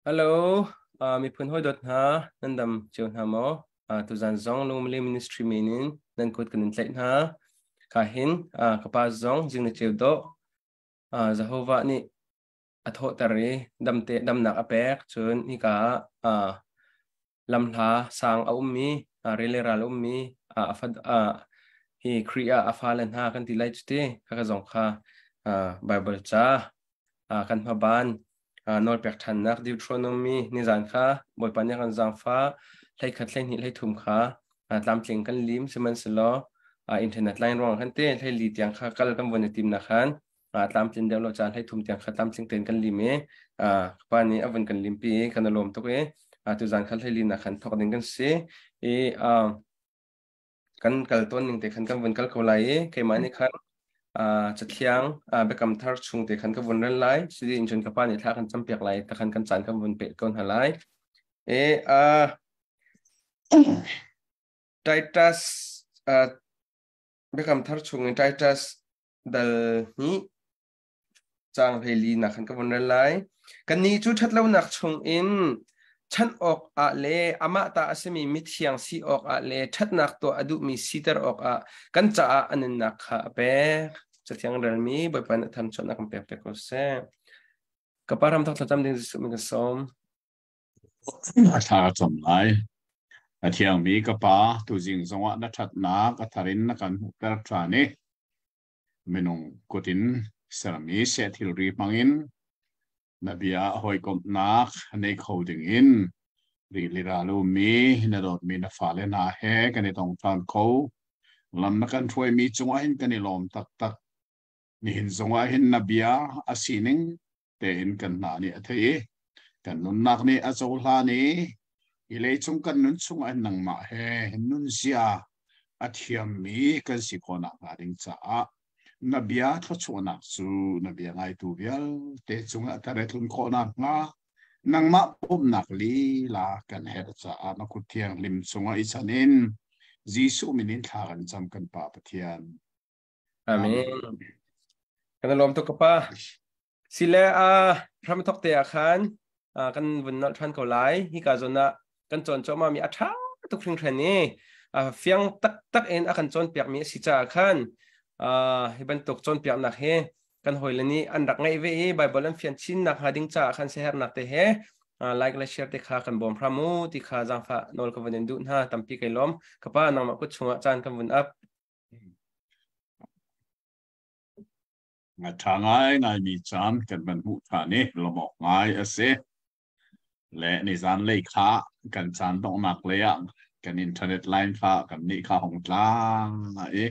Hello, miphun hawidawt hna, nan dam cio hna maw? Tuzan zong Lungmili Ministry min in nan kut kan in tlaih hna. Ka hin ka pa zong zing na ceu dawh. Jehovah nih a thawhter i damte damnak a pek. Cun hika ah lamhla sang a ummi, rili ral a ummi, hi Khrih ah a fale hna kan ti lai cu ti. Khakha zong kha Bible ca kan hmaban nawlpek ṭhannak Deuteronomy nizan kha Bawipa nih a kan zaangfah 11 12 13 kha tlamtling kan lim sihmanhsehlaw internet line ruangah khan te 14 tiang kha kal kan vun i tim nak khan tlamtlin deuh lo caan 13 tiang kha tlamtling tein kan lim i ka pa nih a vun kan limpi i kan i lawm tuk i tuzan kha 14 nak khan thawk ding kan si i kan kal tawn ning te khan kan vun kal ko lai i keimah nih khan cathiang biakam thar chung te khan ka vun rel lai sidi in cun ka pa nih thla kan campiak lai ta khan kan caan kan vun peh ko hna lai e Titus biakam thar chung in Titus dal hnih Caang 14 nak khan ka vun rel lai. Kannih cu ṭhatlonak chungin chanh awkah le amah ta a simi mithiang si awkah le ṭhatnak tuah a duhmi siter awkah kan caah a nunnak kha a pek. Cathiang relmi Bawipa nih a thamchuannak kan pek piak ko seh. Ka pa ram thok thlacam ding Jesuh min ka sawm. A thla a cam lai. A thiangmi ka pa, tuzing zongah na ṭhatnak a thar in na kan hmuhter ṭhan i Minung kut in sermi seh thilri hmangin na bia hawikomhnak nei kho dingin rili ral ummi na dawtmi na fale hna he kan i tong ṭhan kho. Lam na kan hruaimi cungah hin kan i lawm taktak. Nihin zongah hin na bia a sining tein kan hna nih a theih i kan nunnak nih a cohlan i hi leicung kan nun chungah hin nangmah he nunzia a thiammi kan si khawhnak hnga ding caah na bia thluachuahnak cu na bia ngaitu vialte cungah ka tlun khawhnak hnga nangmah bawmhnak lila kan herh caah na kut thianghlim chungah i chan in Jesuh min in thla kan cam kan Pa Pathian. Amen. Kan lawm tuk ka pa. Sile a hramthok te ah khan kan vun nolh ṭhan ko lai. Hika zawn ah kan cawn cuahmah mi a ṭha tuk hringhran i fiang taktak in a kan cawnpiak mi a si caah khan hi bantuk cawnpiaknak hi kan hawile nih an rak ngeih ve i Bible an fian chin nak hnga ding caah khan siaherhnak te he like le share te kha kan bawm hram u ti kha zaangfah nawl ka vun in duh hna tampi kai lawm. Ka pa nangmah kut chungah caan kan vun ap. A ṭha ngaingaimi caan kan van hmuh ṭhan i lawmh awk ngai a si. Le nizan lei kha kan caan donghnak lei ah kan internet line kha kan nih kha hong tlang i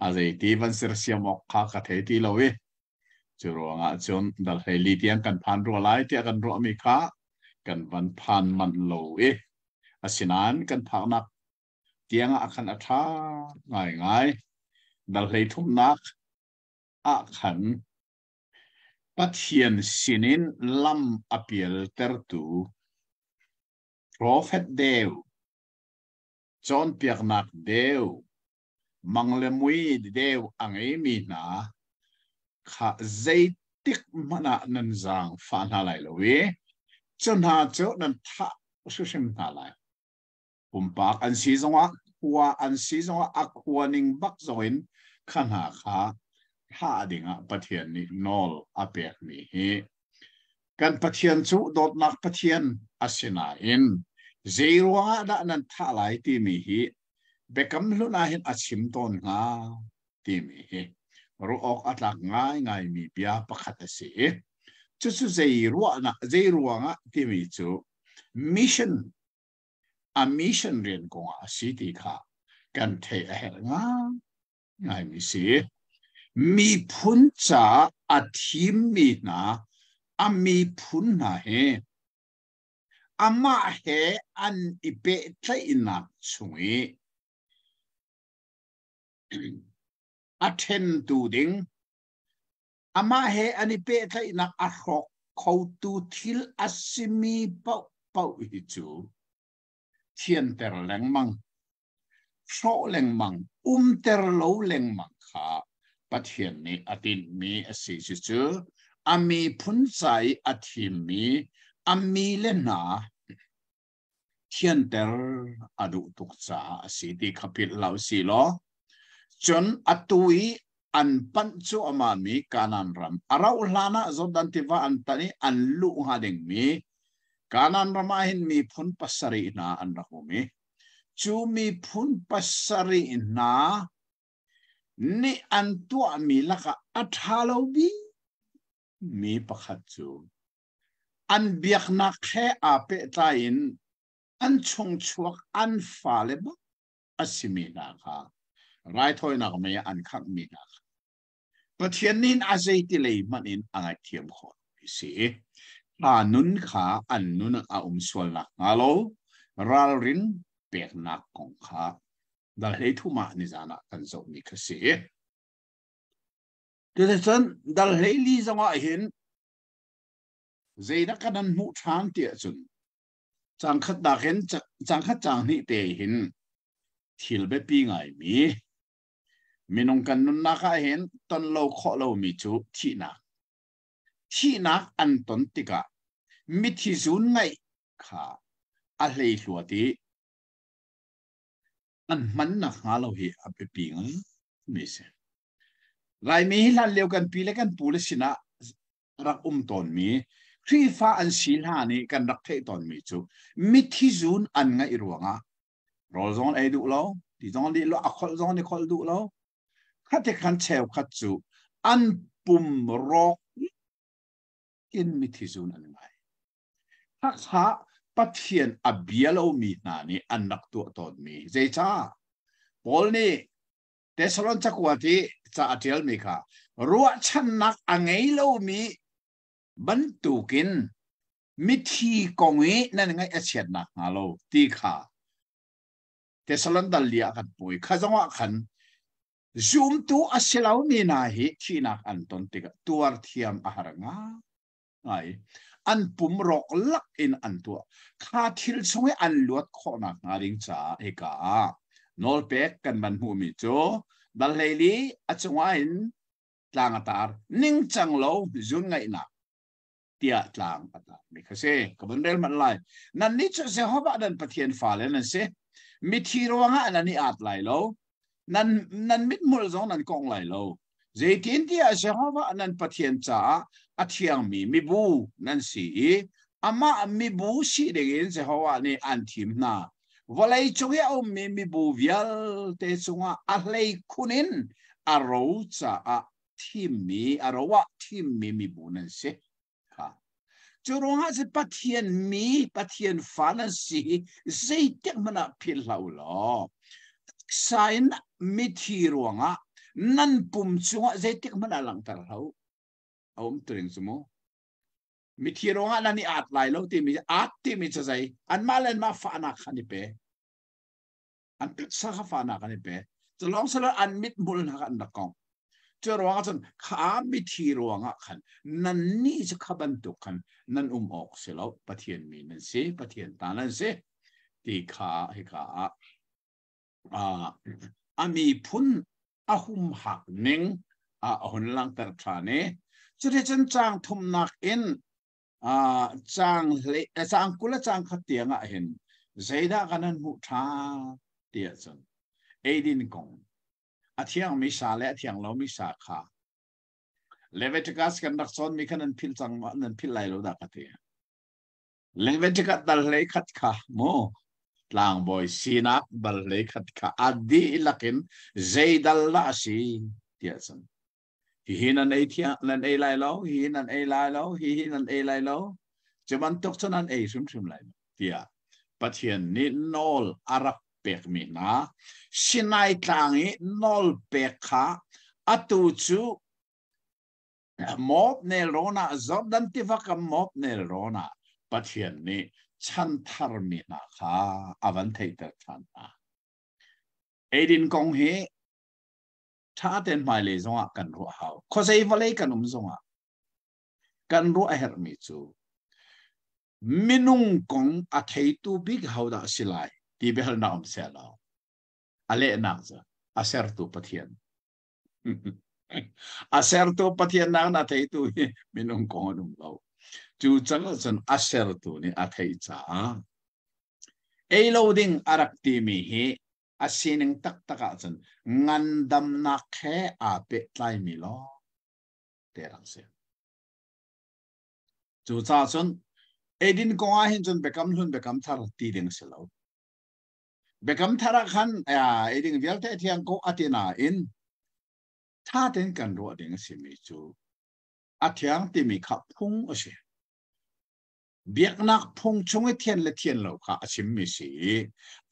a zeiti van sersiam awk kha ka thei ti lo i cu ruangah cun dal 14 tiang kan phan rua lai tiah kan ruahmi kha kan van phan manh lo i asinain kan phaknak tiang ah khan a ṭha ngaingai. Dal 33 ah khan Pathian sinin lam a pialtertu profet deu, cawnpiaknak deu, mang le mui deu a ngeimi hna kha zeitik hmanh ah nan zaangfah hna lai lo i cu hna cu nan thah hrimhrim hna lai. Pumpak an si zongah khua an si zongah a khua ning bak zongin kha hna kha thah dingah Pathian nih nawl a pekmi hi kan Pathian cu dawtnak Pathian a si nain zei ruangah dah nan thah lai timi hi biakam hlun ah hin a chim tawn hnga timi hi ruah awk a tlak ngaingaimi bia pakhat a si i cucu zei ruahnak zei ruangah timi cu mission a mission rian kongah a si ti kha kan theih a herh ngaingaimi si. Miphun caah a thimmi hna a miphun hna hi amah he an i pehtlaihnak chung i a ṭhentu ding amah he an i pehtlaihnak a hrawk khotu thil a simi paohpaoh hi cu thianter lengmang, hrawh lengmang, umter lo lengmang kha Pathian nih a tinhmi a si. Cucu a miphun ca i a thimmi A mi le hna thianter a duh tuk caah a si ti kha philh hlah usih law cun atu i an panh cuahmahmi Kanaan ram a rauh hlan ah Jordan tiva an tan i an luh hnga dingmi Kanaan ram ah hin miphun pasarih hna an rak um i cu miphun pasarih hna nih an tuahmi lakah a ṭha lo bikmi pakhat cu an biaknak he aa pehtlai in an chungchuak an fale bak a simi hna kha raithawinak mei ah an khanghmi hna kha Pathian nih a zeiti lei hmanh in a ngaihthiam khawh mi si. Hla nun kha an nun a um sual nak hnga lo ralrin peknak kong kha dal hlei thum ah nizan ah kan zohmi kha si. Cuticun dal hlei li zongah hin zeidah kan an hmuh ṭhan ti ahcun cang khat nakin cang khat cang hnih te hin thil biapi ngaimi minung kan nunnak ah hin ton lo khawh lomi cu thihnak thihnak an ton tikah mithi zun ngaih kha a hleihluat i an hman nak hnga lo hi a biapi ngai mi si. Laimi hi hlan lio kan pi le kan pu le sinah rak um tawnmi Khrihfa an si hlan i kan rak theih tawnmi cu mithi zun an ngaih ruangah rawl zong an ei duh lo, ti zong an dih lo, a kholh zong an i kholh duh lo. Khate khan cheukhat cu an pum rawk in mithi zun an ngai. Khakha Pathian a bia lomi hna nih an rak tuah tawnmi. Zeicah? Paul nih Thessalon cakuat i ca a ṭialmi kha ruahchannak a ngei lomi bantukin mithi kong i nan ngaih a chiat nakhnga lo ti kha Thessalon dal li ah kan pui. Kha zongah khan zumtu a si lomi hna hi thihnak an ton tikah tuar thiam a har ngai. An pum rawk lak in an tuah. Kha thil chung i an luat khawhnak hnga ding caah hika ah nawlpek kan van hmuhmi cu dal hleili a cungah hin tlang a tar ningcang lo zun ngaihnak tiah tlang a tar mi kha si. Ka vun rel hmanh lai. Nannih cu Jehovah nan Pathian fale nan si. Mithi ruangah nan i at lai lo. Nan nan mithmul zong nan kongh lai lo. Zeitintiah Jehovah nan Pathian caah a thiangmi mibu nan si i amah mibu si dingin Jehovah nih an thim hna. Vawlei cung i a ummi mibu vialte cungah a hleikhun in a ro caah thimmi, a ro ah thimmi mibu nan si. Kha. Cu ruangah cun Pathian mi, Pathian fa nan si hi zeitik hmanh ah philh hlah u law taksa in mithi ruangah nan pum cungah zeitik hmanh ah langhter hlah u. A um turing cu mu. Mithi ruangah nan i aat lai lo timi aat timi cu zei anmah le anmah fahnak kha an i pe. An taksa kha fahnak an i pe. Cu lawng silo an mithmul hna kha an rak kongh. Cu ruangah cun kha mithi ruangah khan nannih cu kha bantuk khan nan um awk si lo. Pathian mi nan si, Pathian ta nan si ti kha hika ah a miphun a humhak ning a hun langhter ṭhan i cuticun caang thumnak in caang hlei caang 20 le caang khat tiang ah hin zeidah kan han hmuh ṭhan ti ahcun eidin kong a thiangmi sa le a thiang lomi sa kha Leviticus kan rak cawnmi kha nan philh cang ma nan philh lai lo dah ka ti. Leviticus dal hlei khat kha mu tlangbawi sinak dal hlei khat kha a dihlak in zei dal dah a si tiah cun hihi nan ei thiang nan ei lai lo hihi nan ei lai lo hihi nan ei lai lo cu bantuk cu nan ei hrimhrim lai lo tiah Pathian nih nawl a rak pekmi hna Sinai tlang i nawl pek kha atu cu Moab nelrawn ah Jordan tiva kam Moab nelrawn ah Pathian nih chanthar mi hna kha a van theihter ṭhan hna. Eidin kong hi ṭha tein hmailei zongah kan ruah hau. Khuazei vawlei kan um zongah kan ruah a herhmi cu minung kong a theitu bik hodah a si lai ti biahalnak um seh law a lehnak cu a sertu Pathian. A sertu Pathian nak na theitu hi minung kong an um lo. Cu cang ahcun a sertu nih a theih caah ei lo ding a rak timi hi a sining taktak ahcun ngandamnak he aa pehtlaimi lawng te rak si. Cucaah cun eidin kong ah hin cun biakam hlun biakam thar ti ding si lo. Biakam thar ah khan eiding vialte thiang ko a ti nain tha tein kan ruah ding a simi cu a thiang timi kha phung a si. Biaknak phung chung i thian le thian lo kha a chimmi si i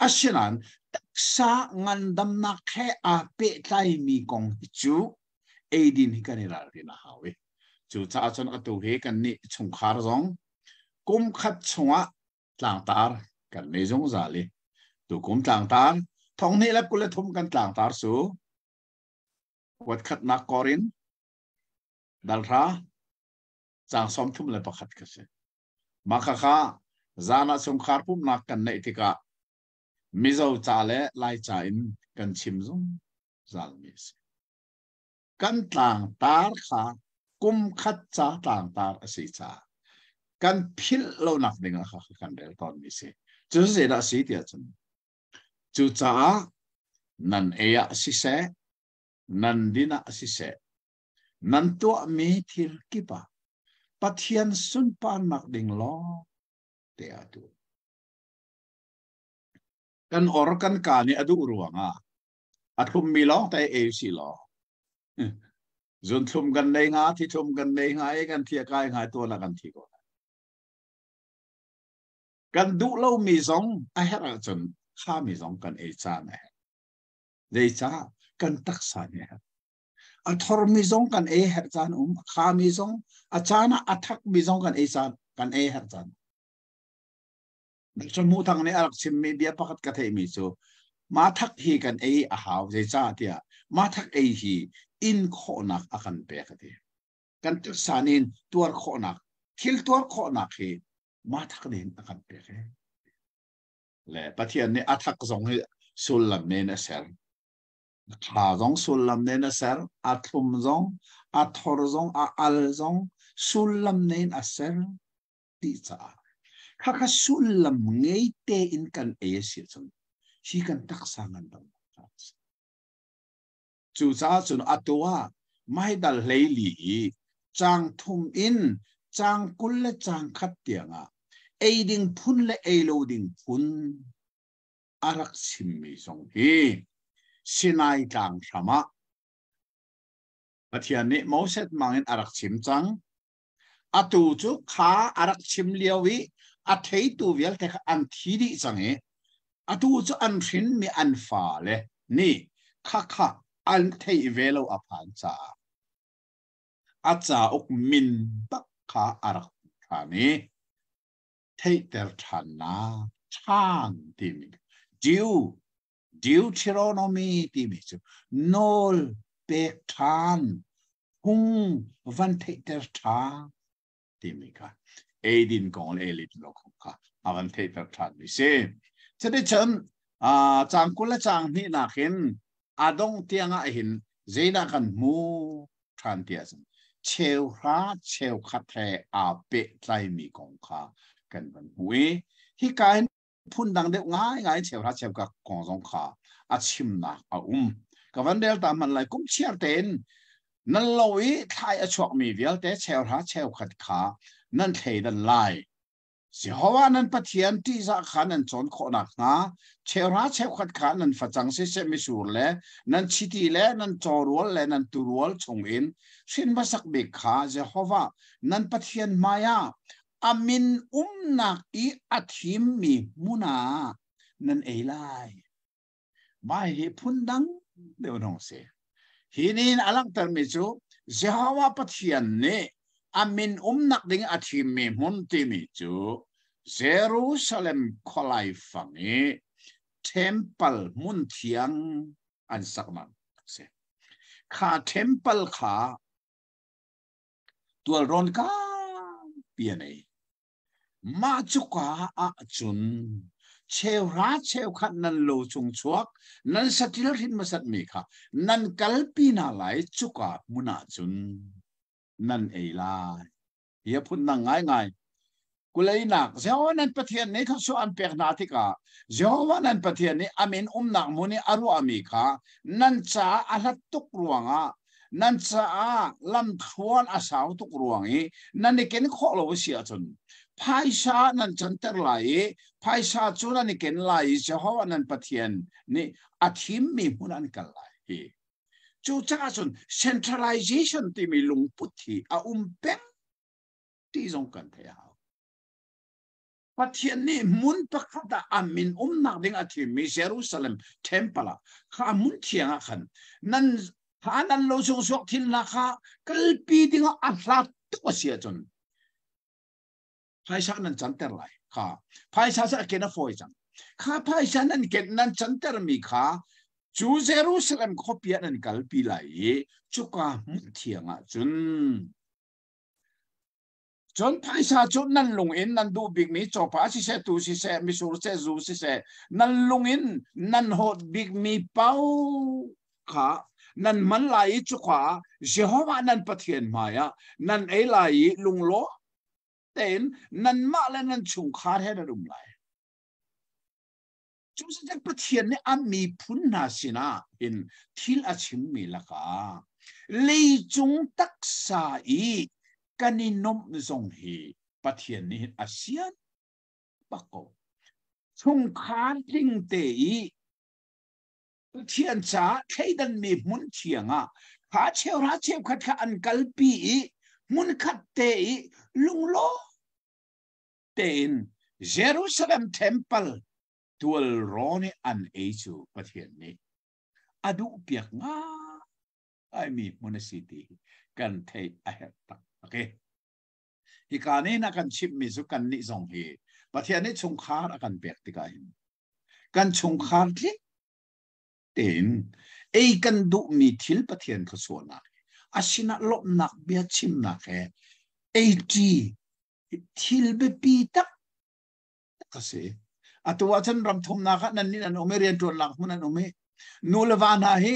asinain taksa ngandamnak he aa pehtlaimi kong hi cu eidin hi kan i ralrin a hau i cucaah cun atu hi kannih chungkhar zong kum khat chungah tlangtar kan nei zungzal i tukum tlangtar 2023 kan tlangtar cu kuat khatnak korin dalhra caang 31 kha si. Mah khakha zan ah chungkhar pumhnak kan neih tikah Mizo ca le Lai ca in kan chim zungzalmi a si. Kan tlangtar kha kum khat ca tlangtar a si caah kan philh lonak ding ah kha kan rel tawnmi si. Cu zeidah a si tiah cun cucaah nan ei ah siseh, nan din ah siseh, nan tuahmi thil kip ah Pathian sunparnak ding lawng te ah tuah. Kan or kan ka nih a duh ruangah a thlummi lawng te ei si law zun thlum kan nei nga thi thlum kan nei nga e kan thia kai ngai tuan ah kan thi ko kan duh lomi zong a herh ahcun kha mi zong kan ei caan a herh zeicah kan taksa nih a herh A thormi zong kan ei herh caan um, a khami zong, a caan ah a thakmi zong kan ei caan, kan ei herh caan. Dr. Mu Thang nih a rak chimmi bia pakhat ka theihmi cu ma thak hi kan ei a hau zeicah tiah ma thak ei hi in khawhnak a kan pek a ti. Kan taksa nih tuar khawhnak, thil tuar khawhnak hi ma thak nih a kan pek e. Le Pathian nih a thak zong hi sullam men a ser. Thla zong sullam nen a ser, a thlum zong, a thor zong, a al zong sullam nen a ser ti caah khakha sullam ngei tein kan ei a si ahcun hi kan taksa ngan dam Cucaah cun atu ah maidal 14 i caang thum in caang 20 le caang khat tiangah ei ding phun le ei lo ding phun a rak chimmi zong hi Sinai tlang hram ah Pathian nih Moses mangin a rak chim cang. Atu cu kha a rak chim lio i a theitu vialte kha an thi dih cang i atu cu an hrinmi an fale nih khakha an theih ve lo a phan caah a cauk min bak kha a rak ṭhan i theihter ṭhannak ṭhan timi Dew Deuteronomy timi cu nawl pek ṭhan phung van theihter ṭhan timi kha eidin kong le eilin lo kong kha a van theihter ṭhan mi si. Cuticun caang 20 le caang hnih nakin a dongh tiang ah hin zeidah kan hmu ṭhan ti ahcun cheuhra cheukhat he aa pehtlaimi kong kha kan van hmu i hika hin phundang deuh ngaingai cheuhra cheukhat kong zong kha a chimnak a um. Ka van rel ta hman lai kum chiar tein nan lo i thlai a chuakmi vialte cheuhra cheukhat kha nan thleidan lai. Jehovah nan Pathian ṭihzah kha nan cawn khawh nakhnga cheuhra cheukhat kha nan facang siseh mitsur le nan chiti le nan cawrual le nan turual chungin hrin hmasak bik kha Jehovah nan Pathian hmaiah a min umnak i a thimmi hmun ah nan ei lai. Mah hi phundang deuh hong si. Hi nih a langhtermi cu Jehovah Pathian nih a min umnak ding a thimmi hmun timi cu Jerusalem khualai fang i temple hmun thiang an saknak a si. Kha temple kha tualrawn kaupi a nei. Mah cuka ahcun cheuhra cheukhat nan lo chung chuak nan saṭil hrin hmasatmi kha nan kalpi hna lai cuka hmun ahcun nan ei lai. Hi a phun dang ngaingai. Kuleinak Jehovah nan Pathian nih thluachuah an pek hna tikah Jehovah nan Pathian nih a min umnak hmun i a ruahmi kha nan caah a hlat tuk ruangah nan caah lamthluan a sau tuk ruang i nan i ken khawh lo a si ahcun phaisa nan canter lai i phaisa cu nan i ken lai i Jehovah nan Pathian nih a thimmi hmun an kal lai hi. Cucaah cun centralization timi lungput hi a um peng ti zong kan theih a hau. Pathian nih hmun pakhat ah a min umnak ding a thimmi Jerusalem temple ah kha hmun thiang ah khan nan kha nan lo chung suak thil hna kha kalpi ding ah a hlat tuk a si ahcun phaisa nan canter lai kha phaisa cu a ken a fawi cang kha phaisa nan ken nan cantermi kha cu Jerusalem khuapi ah nan kalpi lai i cuka hmun thiang ah cun Cun phaisa cu nan lung in nan duh bikmi cawpa siseh, tuu siseh, mitsur seh, zu siseh, nan lung in nan hawt bikmi paoh kha nan hman lai i cuka Jehovah nan Pathian hmaiah nan ei lai i lunglawm tein nanmah le nan chungkhar he nan um lai. Cucaah Pathian nih a miphun hna sinah hin thil a chimmi lakah leicung taksa i kan i nuamh zong hi Pathian nih hin a sian bak ko. Chungkhar tling te i Pathian caah thleidanmi hmun thiang ah kha cheuhra cheukhat kha an kalpi i hmunkhat te i lunglawm tein Jerusalem temple tualrawn i an ei cu Pathian nih a duhpiak ngaimi hmun a si ti kan theih a herh taktak i hika nih a kan chimhmi cu kannih zong hi Pathian nih chungkhar a kan pek tikah hin kan chungkhar tling tein ei kan duhmi thil Pathian thluachuahnak a sinah lawmhnak bia chimnak he ei ṭi thil biapi tak a si. Atu ah cun ram thumnak ah nan nih nan um i rianṭuannak hmun an um i nu le va hna hi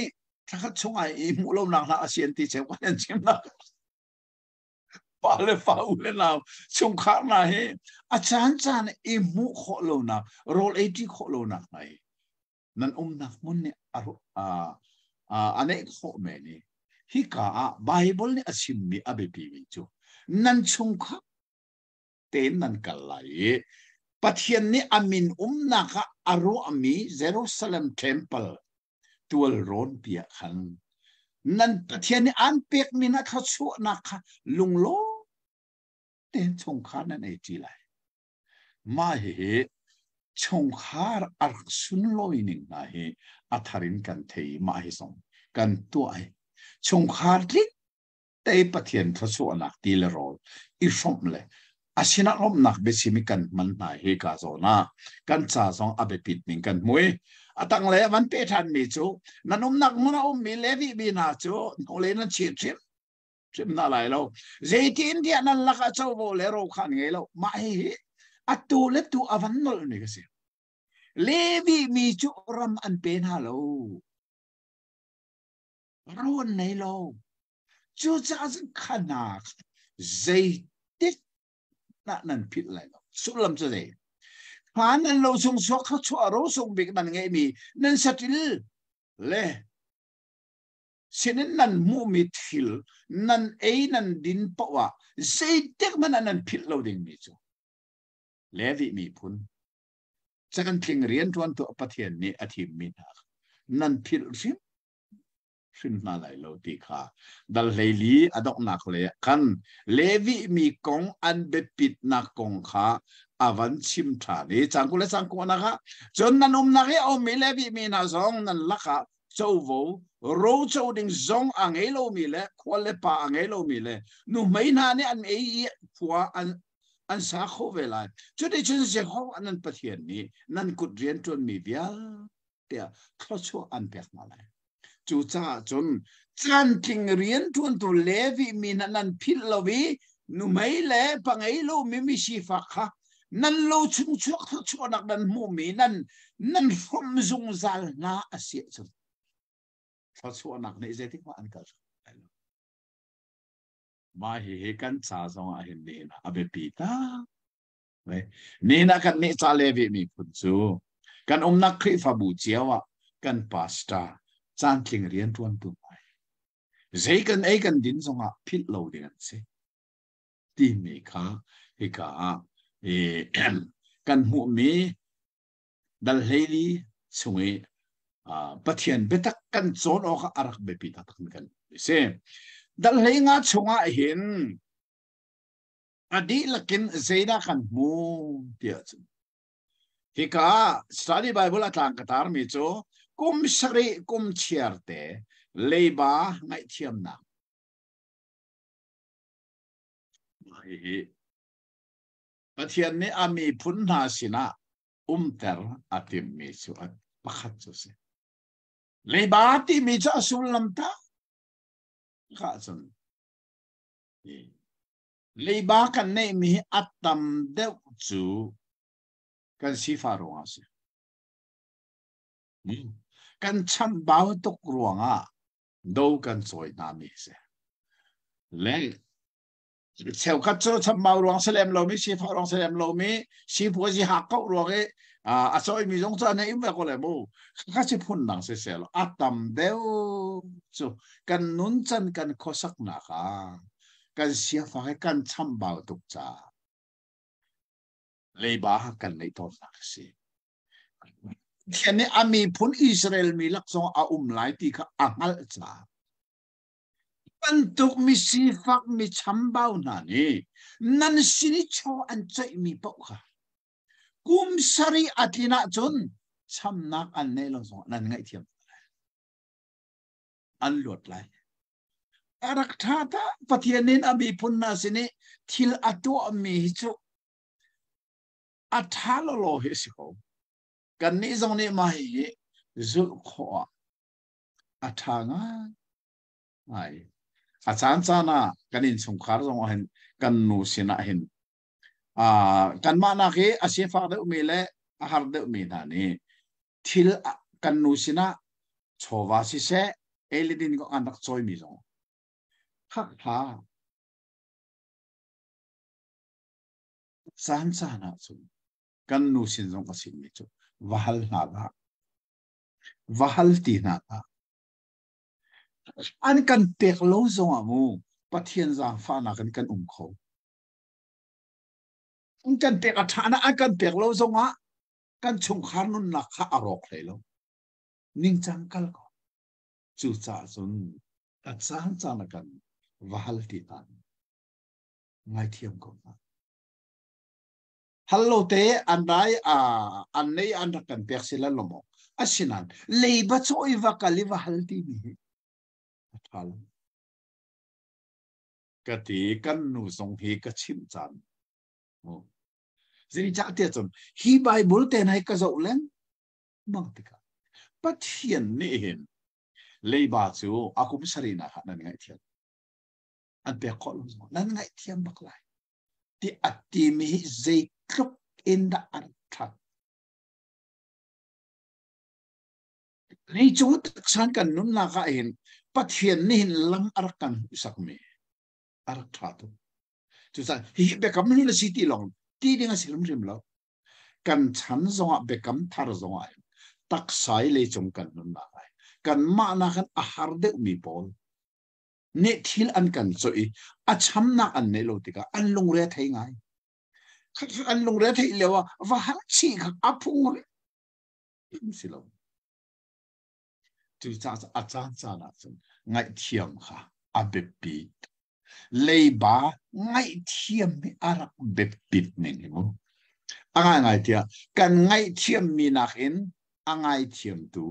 thlakhat chung ai i hmuh lonak hna a si an ti cheu kan an chimnak pa le fa u le nau chungkhar hna hi a caan caan i hmuh khawh lonak rawl ei ṭi khawh lonak hna hi nan umnak hmun nih a a neih khawh men i hika ah Bible nih a chimmi a biapimi cu nan chungkhar tein nan kal lai i Pathian nih a min umnak ah a ruahmi Jerusalem temple tualrawn pi ah khan nan Pathian nih aan pekmi na thluachuahnak kha lunglawm tein chungkhar nan ei ṭi lai. Mah hihi chungkhar a rak sunlawi ning hna hi a thar in kan thei i mah hi zong kan tuah i chungkhar tling te Pathian thluachuahnak ti le rawl i hrawmh le a sinah lawmhnak biachim i kan hman hna hi ka zawn ah kan ca zong a biapit ning kan hmu i a tanglei a van pe ṭhanmi cu nan umnak hmun a ummi Levi mi hna cu hnulei nan chit hrim hrim na lai lo zeitin tiah nan lakah covo le ro kha an ngei lo mah hihi atu le tu a van nolh mi ka si Levi mi cu ram an pe hna lo ro an nei lo cucaah cun khana zeitik nah nan philh lai lo sullam cu zei kha nan lo chung chuak kha chuah ro sung bik nan ngeihmi nan satil le sinin nan hmuhmi thil nan ei nan din paoh ah zeitik hmanh ah nan philh lo dingmi cu Levi miphun cantling rianṭuantu Pathian nih a thimmi hna nan philh hrim hrim hna lai lo ti kha dal hleili a donghnak lei ah khan Levi mi kong an biapitnak kong kha a van chim ṭhan i cang 20 le cang 9 nak ah cun nan umnak i a ummi Levi mi hna zong nan lakah covo roco ding zong a ngei lomi le khual le pa a ngei lomi le nuhmei hna nih an ei i khua an an sa kho ve lai. Cuticun Jehovah nan Pathian nih nan kut rianṭuanmi vialte ah thluachuah an pek hna lai. Cucaah cun cantling rianṭuantu Levi mi hna nan philh lo i nuhmei le pangei lomi misifak kha nan lo chung chuak thluachuahnak nan hmuhmi nan nan hrawm zungzal hna a si ahcun thluachuahnak nih zeitik hmanh an kal lai lo. Mah hihi kan ca zong ah hin nihin ah a biapi tak. Nihin ah kan nih ca Levi miphun cu kan umnak Khrihfabu cio ah kan pastor caantling rianṭuantu hna zei kan ei kan din zongah philh lo ding an si timi kha hika ah kan hmuhmi dal hleili chung i Pathian biatak kan cawn awk ah a rak biapi taktak mi kan si. Dal hlei nga chungah hin a dihlak in zeidah kan hmu tiah cun hika study Bible a tlang ka tarmi cu kum sarih kum chiar te leiba ngaihthiamnak hihi Pathian nih a miphun hna sinah umter a timmi cu pakhat cu si. Leiba timi cu a sullam tak ahcun leiba kan neihmi hi a tam deuh cu kan sifah ruangah a si. Kan chambau tuk ruangah do kan cawi hna mi a si. Le cheukhat cu chambau ruang si lem lomi sifah ruang si lem lomi sipuazi hak ko ruang i a cawimi zong cu an im ve ko le mu kha si phun dang si sel a tam deuh cu kan nun can kan khuasaknak ah kan siafak i kan chambau tuk caah leiba kan neih tawnnak a si. Pathian nih a miphun Israel mi lak zong a um lai ti kha a hngalh caah bantuk mi sifak mi chambau hna nih nan sin i chaw an ceihmi paoh kha kum sarih a tlin ahcun chamnak an neih lo zong nan ngaihthiam an luat lai. A rak ṭha ta Pathian in a miphun hna sin i thil a tuahmi hi cu a ṭha lawlaw hi a si ko. Kannih zong nih mah hi zulh khawh ah a ṭha ngai ngai. A caan caan ah kan innchungkhar zong ah hin kan nu sinah hin kanmah nak hi a sifak deuhmi le a har deuhmi hna nih thil kan nu sinah chawva siseh ei le din an rak cawimi zong khak hla caan caan ah cun kan nu sin zong ka simmi cu va hal hna dah va hal ti hna dah an kan pek lo zong ah mu Pathian zaangfahnak in kan um kho an kan pek a ṭha na an kan pek lo zong ah kan chungkhar nunnak kha a rawk hlei lo ningcang kal ko cucaah cun a caan caan a kan va hal ti hna ngaithiam ko hna hal lo te an rai a an nei an rak kan pek si la lo maw asinan leiba chawi va kal i va hal ti mi hi a tha lo ka ti kan nu zong hi ka chimh caan Zeicahtiah cun hi Bible te hna hi ka zoh lengmang tikah Pathian nih hin leiba cu a kum sarihnak ah nan ngaihthiam. An pek khawh lo zong nan ngaihthiam bak lai. Ti a timi hi zeitluk in dah a rak ṭhat. Leicung taksan kan nunnak ah hin Pathian nih hin lam a rak kan hmuhsakmi a rak ṭha tuk. Cucaah hihi biakam hlun a si ti lawng ti ding a si hrimhrim lo. Kan chan zongah biakam thar zongah hin taksa i leicung kan nunnak ai kanmah nakin a har deuhmi pawl nih thil an kan cawh i a chamnak an neih lo tikah an lungre a thei ngai. An lungre a theih lio ah va har chih kha a phung hrim si lo. Cucaah a caan caan ah cun ngaihthiam kha a biapi Leiba ngaihthiam hi a rak biapit ning hi mu. A ngaingai tiah kan ngaihthiammi nakin a ngaithiamtu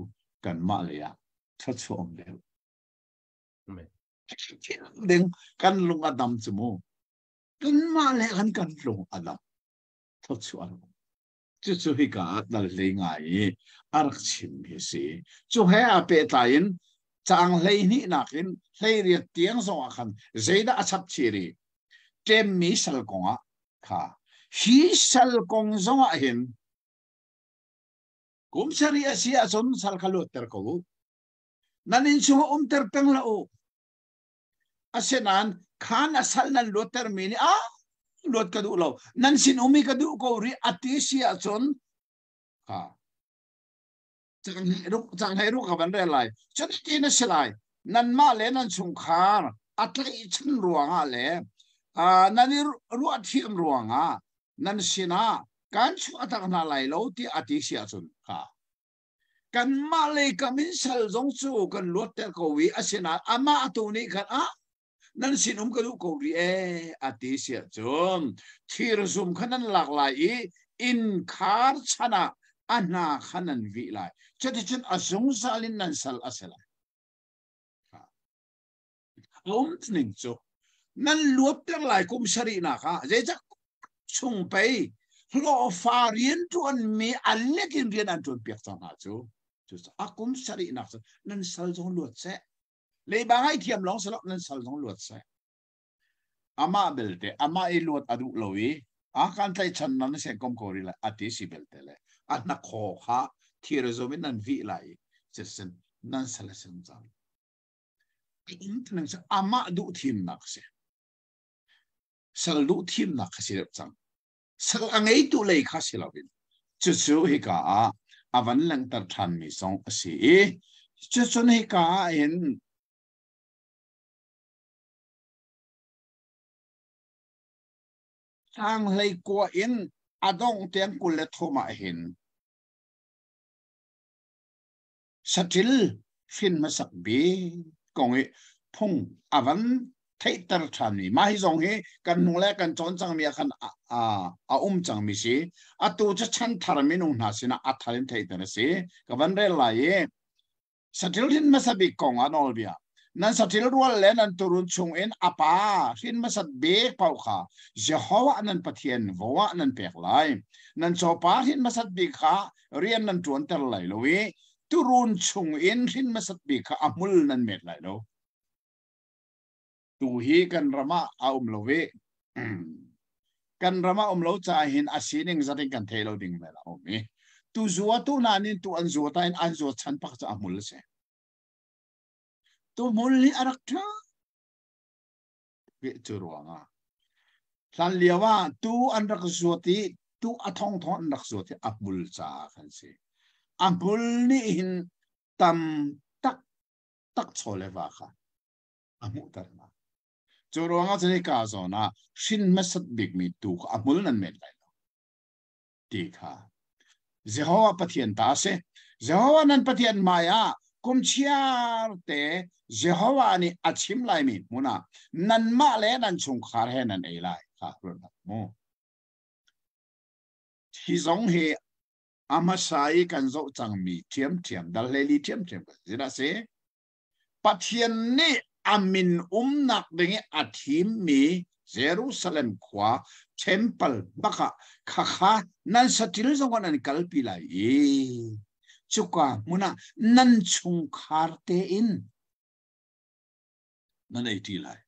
kanmah lei ah thluachuah um deuh. Ding kan lung a dam cu mu. Kanmah le kan kan lung a dam. Thluachuah an um. Cucu hika ah dal hlei ngai i a rak chim hi si. Cu he aa pehtlai in caang 12 nak in 18 tiang zong ah khan zeidah a chap chih rih? Ṭemmi sal kong ah kha hi sal kong zong ah hin kum sarih a si ahcun sal kha luatter ko u. Nan inn chungah umter peng hlah u. Asinain Khan a sal nan luatter mi nih a luat ka duh lo nan sin umi ka duh ko ri ati si ahcun ha cang hlei ruk ka van rel lai. Cun ti na si lai nanmah le nan chungkhar a tlaihchan ruangah le nan i ruah thiam ruangah nan sinah kan chuah tak hna lai lo ti a ti si ahcun kha kanmah lei kam in sal zong cu kan luatter ko i asinain amah tu nih khan ah nan sin um ka duh ko rih ee a ti si ahcun thir zum kha nan lak lai i inn khar chan ah a hna kha nan vih lai. Cuticun a zungzal in nan sal a si lai. A um ning cu nan luatter lai kum sarihnak ah zeicah chung pei hlawhfa rian ṭuanmi a let in rian an ṭuan piak cang hna cu. Cucaah a kum sarihnak cu nan sal zong luat seh. Leiba ngaihthiam lawng si lo nan sal zong luat seh. Amah belte amah i luat a duh lo i a kan tlaihchan nan se kom ko ri lai a ti si belte le a hnakhaw kha thir zum in nan vih lai cisen nan sal a sim cang. Amah duh thimnak si. Sal duh thimnak kha si deuh cang. Sal a ngeitu lei kha si loin cucu hika ah a van langhter ṭhanmi zong a si i cucun hika ah hin tanghlei kua in a dongh tiang 23 ah hin Saṭil hrin hmasak bik kong i phung a van theihter ṭhanmi mah hi zong hi kan hnu le kan cawn cangmi ah khan a um cangmi si. Atu cu chanthar minung hna sinah a thar in theihter a si. Ka van rel lai i saṭil hrin hmasa bik kong ah nawlbia nan saṭil rual le nan turun chungin a pa hrin hmasat bik paoh kha Jehovah nan Pathian vo ah nan pek lai. Nan cawpa hrin hmasat bik kha rian nan ṭuanter lai lo i turun chungin hrin hmasat bik kha a hmul nan met lai lo. Tu hi kan ram ah a um lo i kan ram ah um lo caah hin a sining zat in kan thei lo ding mel a um i tu zua tu na nin tu an zua ta in an zua chan pak cu a hmul a si. Tu hmul hi a rak ṭha cu ruangah hlan lio ah tu an rak zuat i tu a thongthong an rak zuat i a hmul caah khan si. A hmul nih hin tam tak tak chaw le va kha a hmuhter hna. Cu ruangah cun hika zawn ah hrin hmasat bikmi tu kha a hmul nan met lai lo ti kha Jehovah Pathian ta a si. Jehovah nan Pathian hmai ah kum chiar te Jehovah nih a chim laimi hmun ah nanmah le nan chungkhar he nan ei lai kha ruat hlah mu. Hi zong hi a hmasa i kan zoh cangmi ṭhiamṭhiam dal hleili ṭhiamṭhiam kan si dah si. Pathian nih a min umnak ding i a thimmi Jerusalem khua temple bak ah khakha nan saṭil zong ah nan kalpi lai i cuka hmun ah nan chungkhar tein nan ei ṭi lai.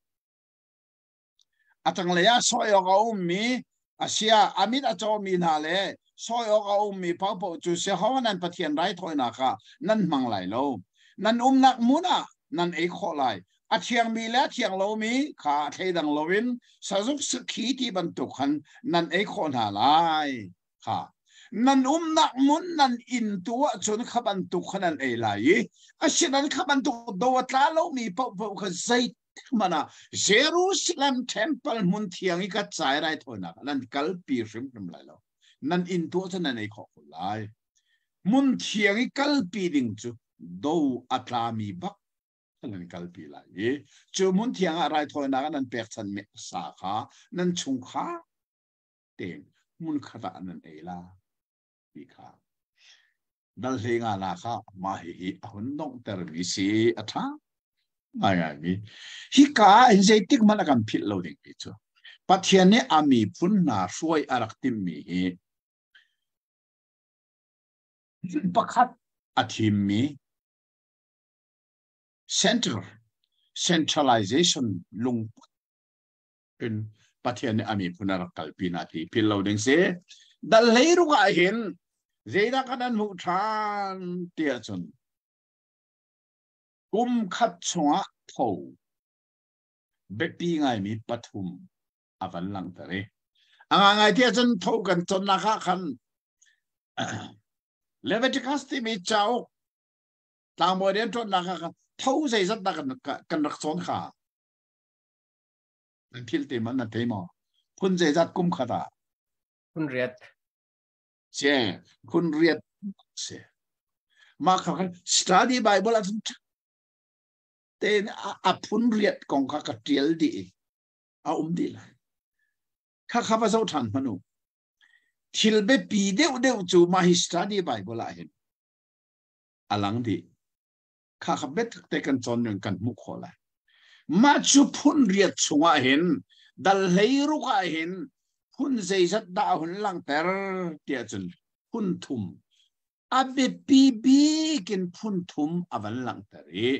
A tanglei ah sawi awk a ummi asia a mit a cawmi hna le sawi awk a ummi paohpaoh cu Jehovah nan Pathian raithawinak ah nan hmang lai lo. Nan umnak hmun ah nan ei khawh lai. A thiangmi le a thiang lomi kha thleidang loin sazuk sakhi ti bantuk khan nan ei khawh hna lai. Kha nan umnak hmun nan inn tu ahcun kha bantuk kha nan ei lai i asinain kha bantuk do a tla lomi paohpaoh kha zei hmanh ah Jerusalem temple hmun thiang i ka cai raithawinak ah nan kalpi hrimhrim lai lo. Nan inn tu ahcun nan ei khawh ko lai. Hmun thiang i kalpi ding cu do a tlami bak nan kalpi lai i cu hmun thiang ah raithawinak ah nan pekchanmi sa kha nan chungkhar tein hmun khat ah nan ei la ti kha dal hlei nga na kha mah hihi a hun donghtermi si a ṭha ngaingaimi hika ah hin zeitik hmanh a kan philh lo dingmi cu Pathian nih a miphun hna hruai a rak timhmi hi pakhat a thimmi center centralization lungput in Pathian nih a miphun a rak kalpi na ti phil lo ding si. Dal hlei ruk ah hin zeidah kan an hmuh ṭhan ti ahcun kum khat chungah tho. Biapi ngaimi pathum a van langhter i a ngaingai ti ahcun tho kan cawnnak ah khan Leviticus timi cauk tlangbawi rian ṭuannak ah khan tho zeizat dah kan rak cawn kha nan philh te ma nan thei maw? Phun zeizat kum khat ah? Phun riat. Ce phun riat si. Mah kha khan study Bible ahcun tein a phun riat kong kha ka ṭial dih i a um dih lai. Kha kha va zoh ṭhan hmanh u. Thil biapi deuhdeuh cu mah hi study Bible ah hin a lang dih. Kha kha biatak te kan cawn ning kan hmuh khawh lai. Mah cu phun riat chungah hin dal hlei ruk ah hin phun zeizat dah a hun langhter tiah cun phun thum a biapi bik in phun thum a van langhter i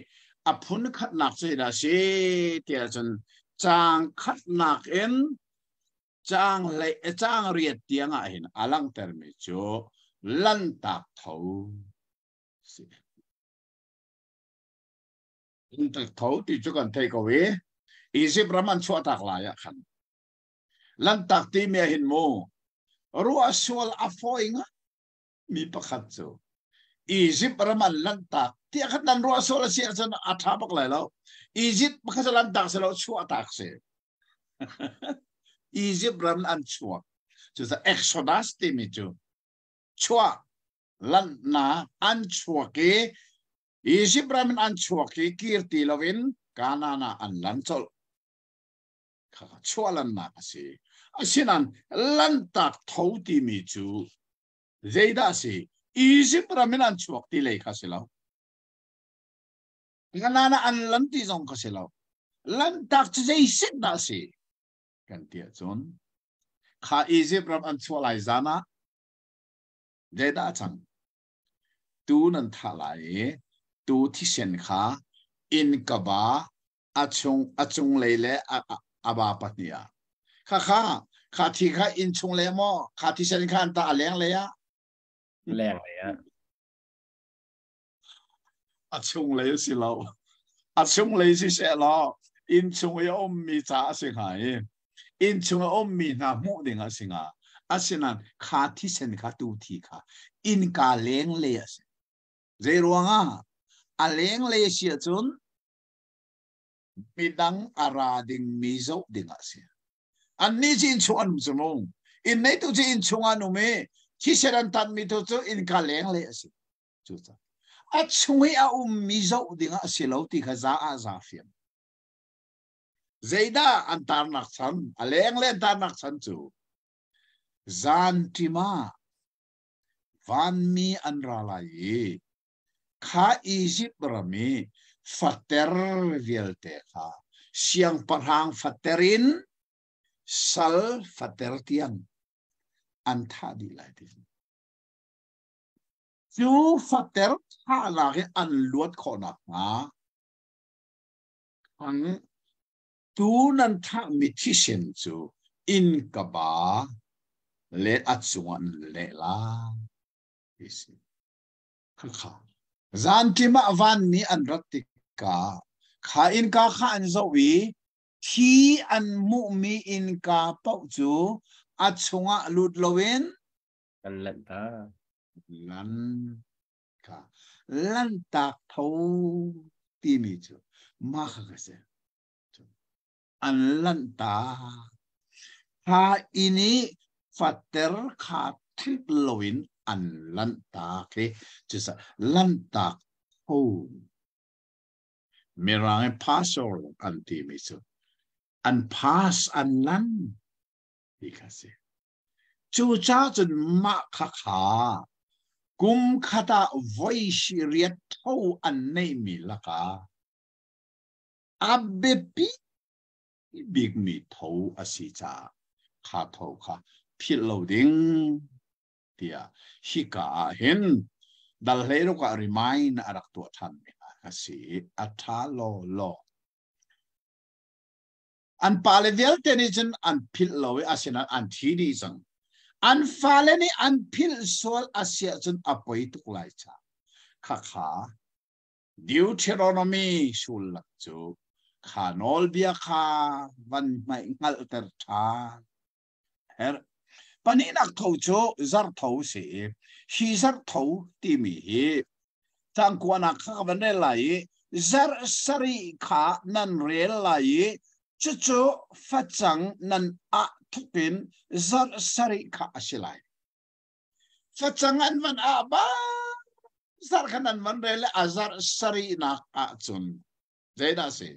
a phun khatnak cu dah si tiah cun caang khatnak in caang hlei caang riat tiang ah hin a langhtermi cu lantak tho si. Lantak tho ti cu kan thei ko i Egypt ram an chuahtak lai ah khan lantak ti mi ah hin mu ruah sual a fawi nga mi pakhat cu Egypt ram an lanhtak tiah khat nan ruah sual a si ahcun a ṭha bak lai lo. Egypt pakhat cu lanhtak si lo chuahtak si. Egypt ram an chuak. Cucaah Exodus timi cu chuah lanhnak an chuak i Egypt ram in an chuak i kir ti loin Canaan ah an lan colh. Chuah lannak a si. Asinain lanhtak tho timi cu zeidah a si? Egypt ram in an chuak ti lei kha si lo. Canaan ah an lan ti zong kha si lo. Lanhtak cu zei set dah a si? Kan ti ahcun kha Egypt ram an chuah lai zan ah zeidah a cang? Tu nan thah lai i tu thisen kha innka ba a chung a cunglei le a ba pahnih ah kha kha kha thi kha inn chung le maw kha thisen kha an ta a leng lei ah leng lei ah a chung lei si lo a chung lei si se law inn chung i a ummi ca a si hnga i inn chung a ummi hna hmuh ding a si hnga asinain kha thisen kha tu thi kha innka leng lei a si zei ruangah a leng lei si ahcun midang a ra dingmi zoh ding ah si. Annih cu innchung an um cu mu. Inn neitu cu innchung an um i thisen an tanmi tu cu innka lenglei a si. Cucaah a chung i a ummi zoh ding ah a si lo ti kha za ah za fiam. Zeidah an tarnak chan, a lenglei an tarnak chan cu zan ṭim ah vanmi an ra lai i Kha Izipt ram i fater vialte kha siangpahrang fater in sal fater tiang an thah dih lai ti. Cu fater thahnak i an luat khawh nakhnga thang tu nan thahmi thisen cu innka ba le a cungah nan leh lai ti si. Khakha. Zanṭim ah vanmi an rat tikah kha innka kha an zoh i thi an hmuhmi innka paoh cu a chungah lut loin an lanh ta. Lan kha lanhtak tho timi cu mah kha ka si. An lanh ta. Kha inn i fater kha thit loin an lanhtak i cucaah lanhtak tho. Mirang i pastor an timi cu an pass an lan ti kha si. Cucaah cun mah khakha kum khat ah voi riat tho an neihmi lakah a biapi bikmi tho a si caah kha tho kha philh lo ding tiah hika ah hin dal hleiruk ah remind a rak tuah ṭhanmi hna a si i a ṭha law law. An pale vialte nih cun an philh lo i asinain an thi dih cang. An fale nih an philh sual a si ahcun a poi tuk lai caah khakha Deuteronomy sullam cu. Kha nawlbia kha van hmaih hngalhter ṭhan. Her. Pahnihnak tho cu zarhtho si i hi zarhtho timi hi tlangkuanak kha ka van rel lai i zarh sarih kha nan rel lai i cucu facang nan ah thuk in zarh sarih kha a si lai. Facang an van ah ba zarh khan an van rel i a zarh sarihnak ahcun zeidah si?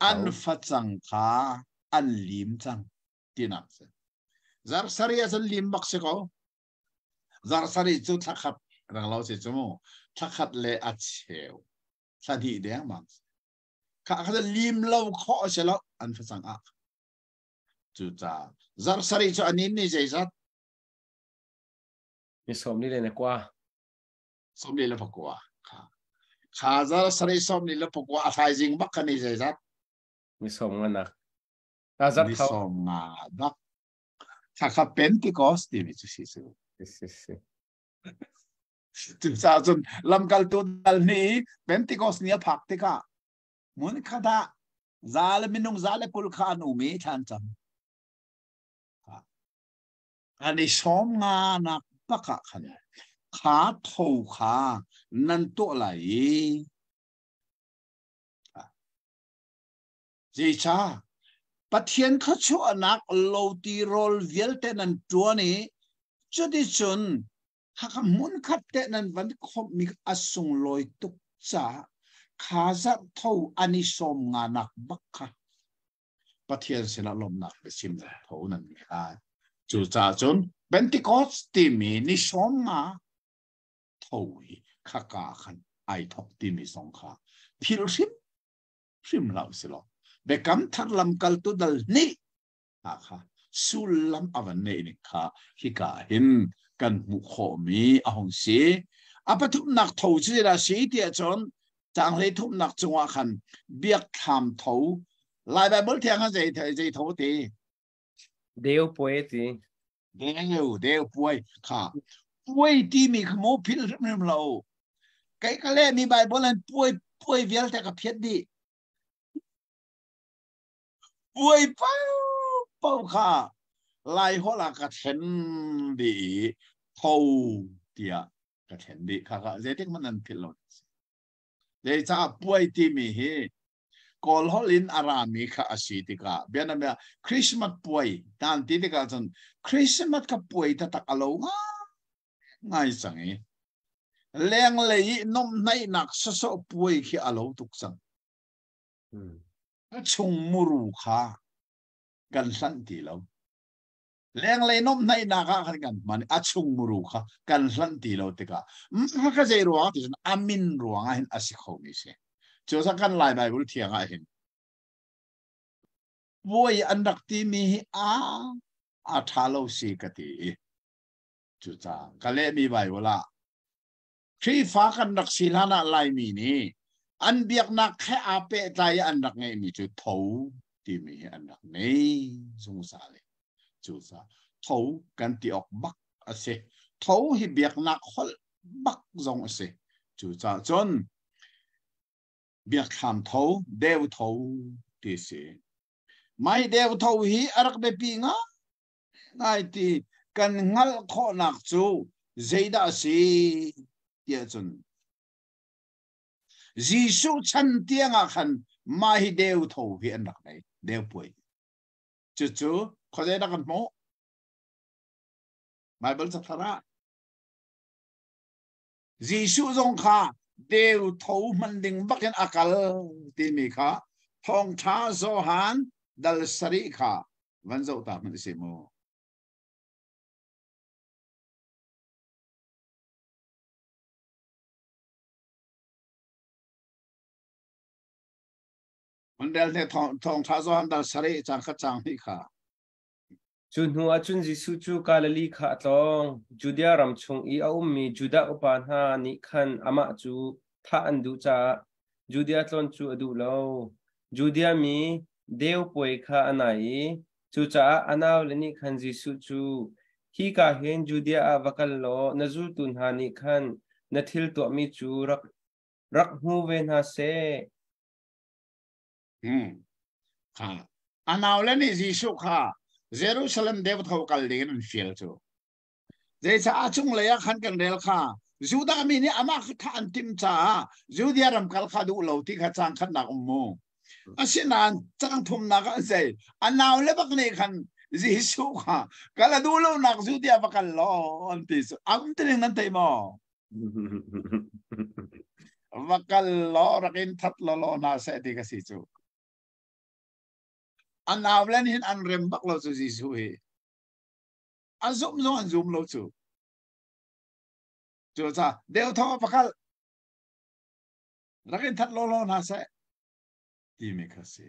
An facang kha an lim cang tinak si. Zarh sarih ahcun lim bak si ko. Zarh sarih cu thla khat rang lo si cu mu. Thla khat le a cheu. Thla hnih dengmang si. Kha kha lim lo khawh a si lo an facang ah. Cucaah zarh sarih cu a nin ni zeizat? Ni sawm ni le na kua. 24. Kha kha zarh sarih 24 a thaizing bak kha ni zeizat? Ni sawm nga nak. Ni sawm nga bak. Kha kha Pentecost timi cu si cu. Si si. Cucaah cun lamkaltu dal ni Pentecost ni a phak tikah mun khat ah za le minung 120 kha an um i thlan cam. An i sawm nga nak bak ah khan kha tho kha nan tuah lai i Zeicah Pathian thluachuahnak lo ti rawl vialte nan ṭuan i cuticun khakha hmunkhat te nan van khawmhmi a sunglawi tuk caah kha zarh tho an i sawm nga nak bak kha Pathian sinah lawmhnak biachim tho nan ngei lai. Cucaah cun Pentecost timi ni sawm nga tho hi khaka khan ai thok timi zong kha philh hrim hrim hlah usih law Biakam Thar lamkaltu dal hnih hna kha sullam a van neih ning kha hika hin kan hmuh khawhmi a hung si. A pathumnak tho cu zeidah a si tiah cun Caang hlei thumnak cungah khan biakthlam tho Lai Baibal thiang ah zei zei tho ti? Deu puai ti. Deu deu puai kha puai timi kha mu philh hrimhrim lo. Kei ka leh mi Baibal an puai puai vialte ka phiat dih. Puai pau pau kha Lai holh ah ka thlen dih i tho tiah ka thlen dih kha kha zeitik hmanh an philh lo. Zeicah puai timi hi Kawl holh in a rami kha a si tikah bianabia Christmas puai tan ti tikah cun Christmas kha puai taktak a lo ngai cang i lenglei i nomhnaihnak sawsawh puai khi a lo tuk cang. A chung muru kha kan hlanh ti lo. Lenglei nomhnaihnak ah khan kan hman a chung muru kha kan hlanh ti lo tikah mah kha zei ruang ti cun a min ruang ah hin a si kho mi si. Cucaah kan Lai Baibal thiang ah hin puai an rak timi hi a a ṭha lo si ka ti i cucaah ka lehmi Baibal ah Khrihfa kan rak si hlan ah Laimi nih an biaknak he aa pehtlai i an rak ngeihmi cu tho timi hi an rak ngei zungzal i cucaah tho kan ti awk bak a si. Tho hi biaknak holh bak zong a si. Cucaah cun biakthlam tho, deu tho ti si. Mai deu tho hi a rak biapi ngai ngai ti kan hngalh khawhnak cu zeidah a si tiah cun Jesuh chan tiangah khan mah hi deu tho hi an rak nei deu puai cucu khuazei dah kan hmuh Bible cathar ah Jesuh zong kha deu tho hman ding bakin a kal timi kha thawngṭha Johan dal sarih kha van zoh ta hmanh si mu. Van rel te thawngṭha Johan dal sarih cang khat cang hnih kha. Cu hnu ah cun Jesuh cu Galilee kha a tlawng. Judea ram chung i a ummi Judah upa hna nih khan amah cu thah an duh caah Judea tlawn cu a duh lo. Judea mi deu puai kha a nai i cucaah a naule nih khan Jesuh cu, Hika hin Judea ah va kal law na zultu hna nih khan na thil tuahmi cu rak, rak hmu ve hna seh. Hmm. Kha a naule nih Jesuh kha Jerusalem deu tho kal ding in an fial cu. Zeicah a cunglei ah khan kan rel kha Judah mi nih amah kha thah an timh caah Judea ram kal kha duh lo ti kha cang khatnak um mu. Asinain cang thumnak ah zei a naule bak nih khan Jesuh kha kal a duh lonak Judea va kal law an ti cu am tining nan thei maw? Va kal law rak in that law law hna seh ti ka si cu. A naule nih hin an rem bak lo cu Jesuh hi. A zumh zong an zum lo cu. Cu ca deu thong a pakal rak in that law law hna seh timi kha si.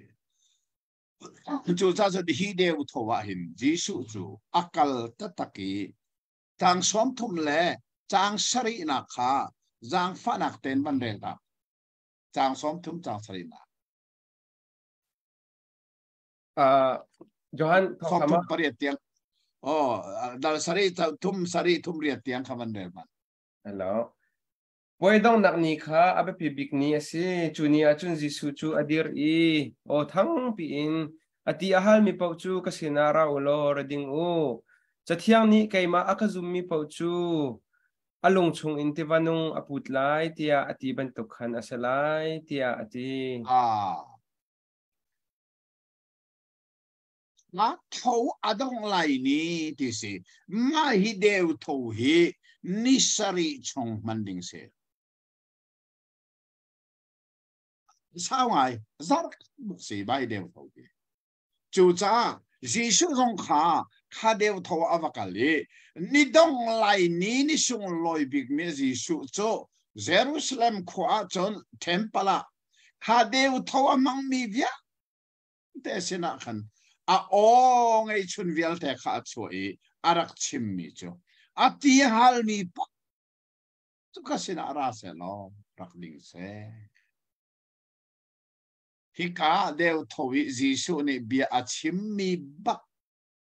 Cu ca cu hi deu tho ah hin Jesuh cu a kal taktak i tlang sawm thum le cang sarihnak kha zaangfahnak tein van rel ta. Cang sawm thum cang sarihnak. Johan thum pariat tiang oh dal sari thum sari thum riat tiang kha van rel man Hello. Puai donghnak ni kha a biapi bik ni a si. Cu ni ah cun Jesuh cu a dir i aw thangpi in a ti a halmi paoh cu ka sinah ra u law ra ding u. Cathiang nih keimah a ka zummi paoh cu a lung chungin tiva nung a put lai tiah a ti bantuk khan a si lai tiah a ti. Ah. Nga tho a dong lai ni ti si. Mah hi deu tho hi ni sarih chung hman ding si. Sau ngai zarh si bai deu tho hi. Cucaah Jesuh zong kha kha deu tho a va kal i ni dong lai ni ni sunglawi bikmi Jesuh cu Jerusalem khua ah cun temple ah kha deu tho a hmangmi vialte sinah khan a aw ngeihchun vialte kha a chuah i a rak chimmi cu a ti halmi paoh cu ka sinah ra seh law rak ding seh. Hika deu tho i Jesuh nih bia a chimmi bak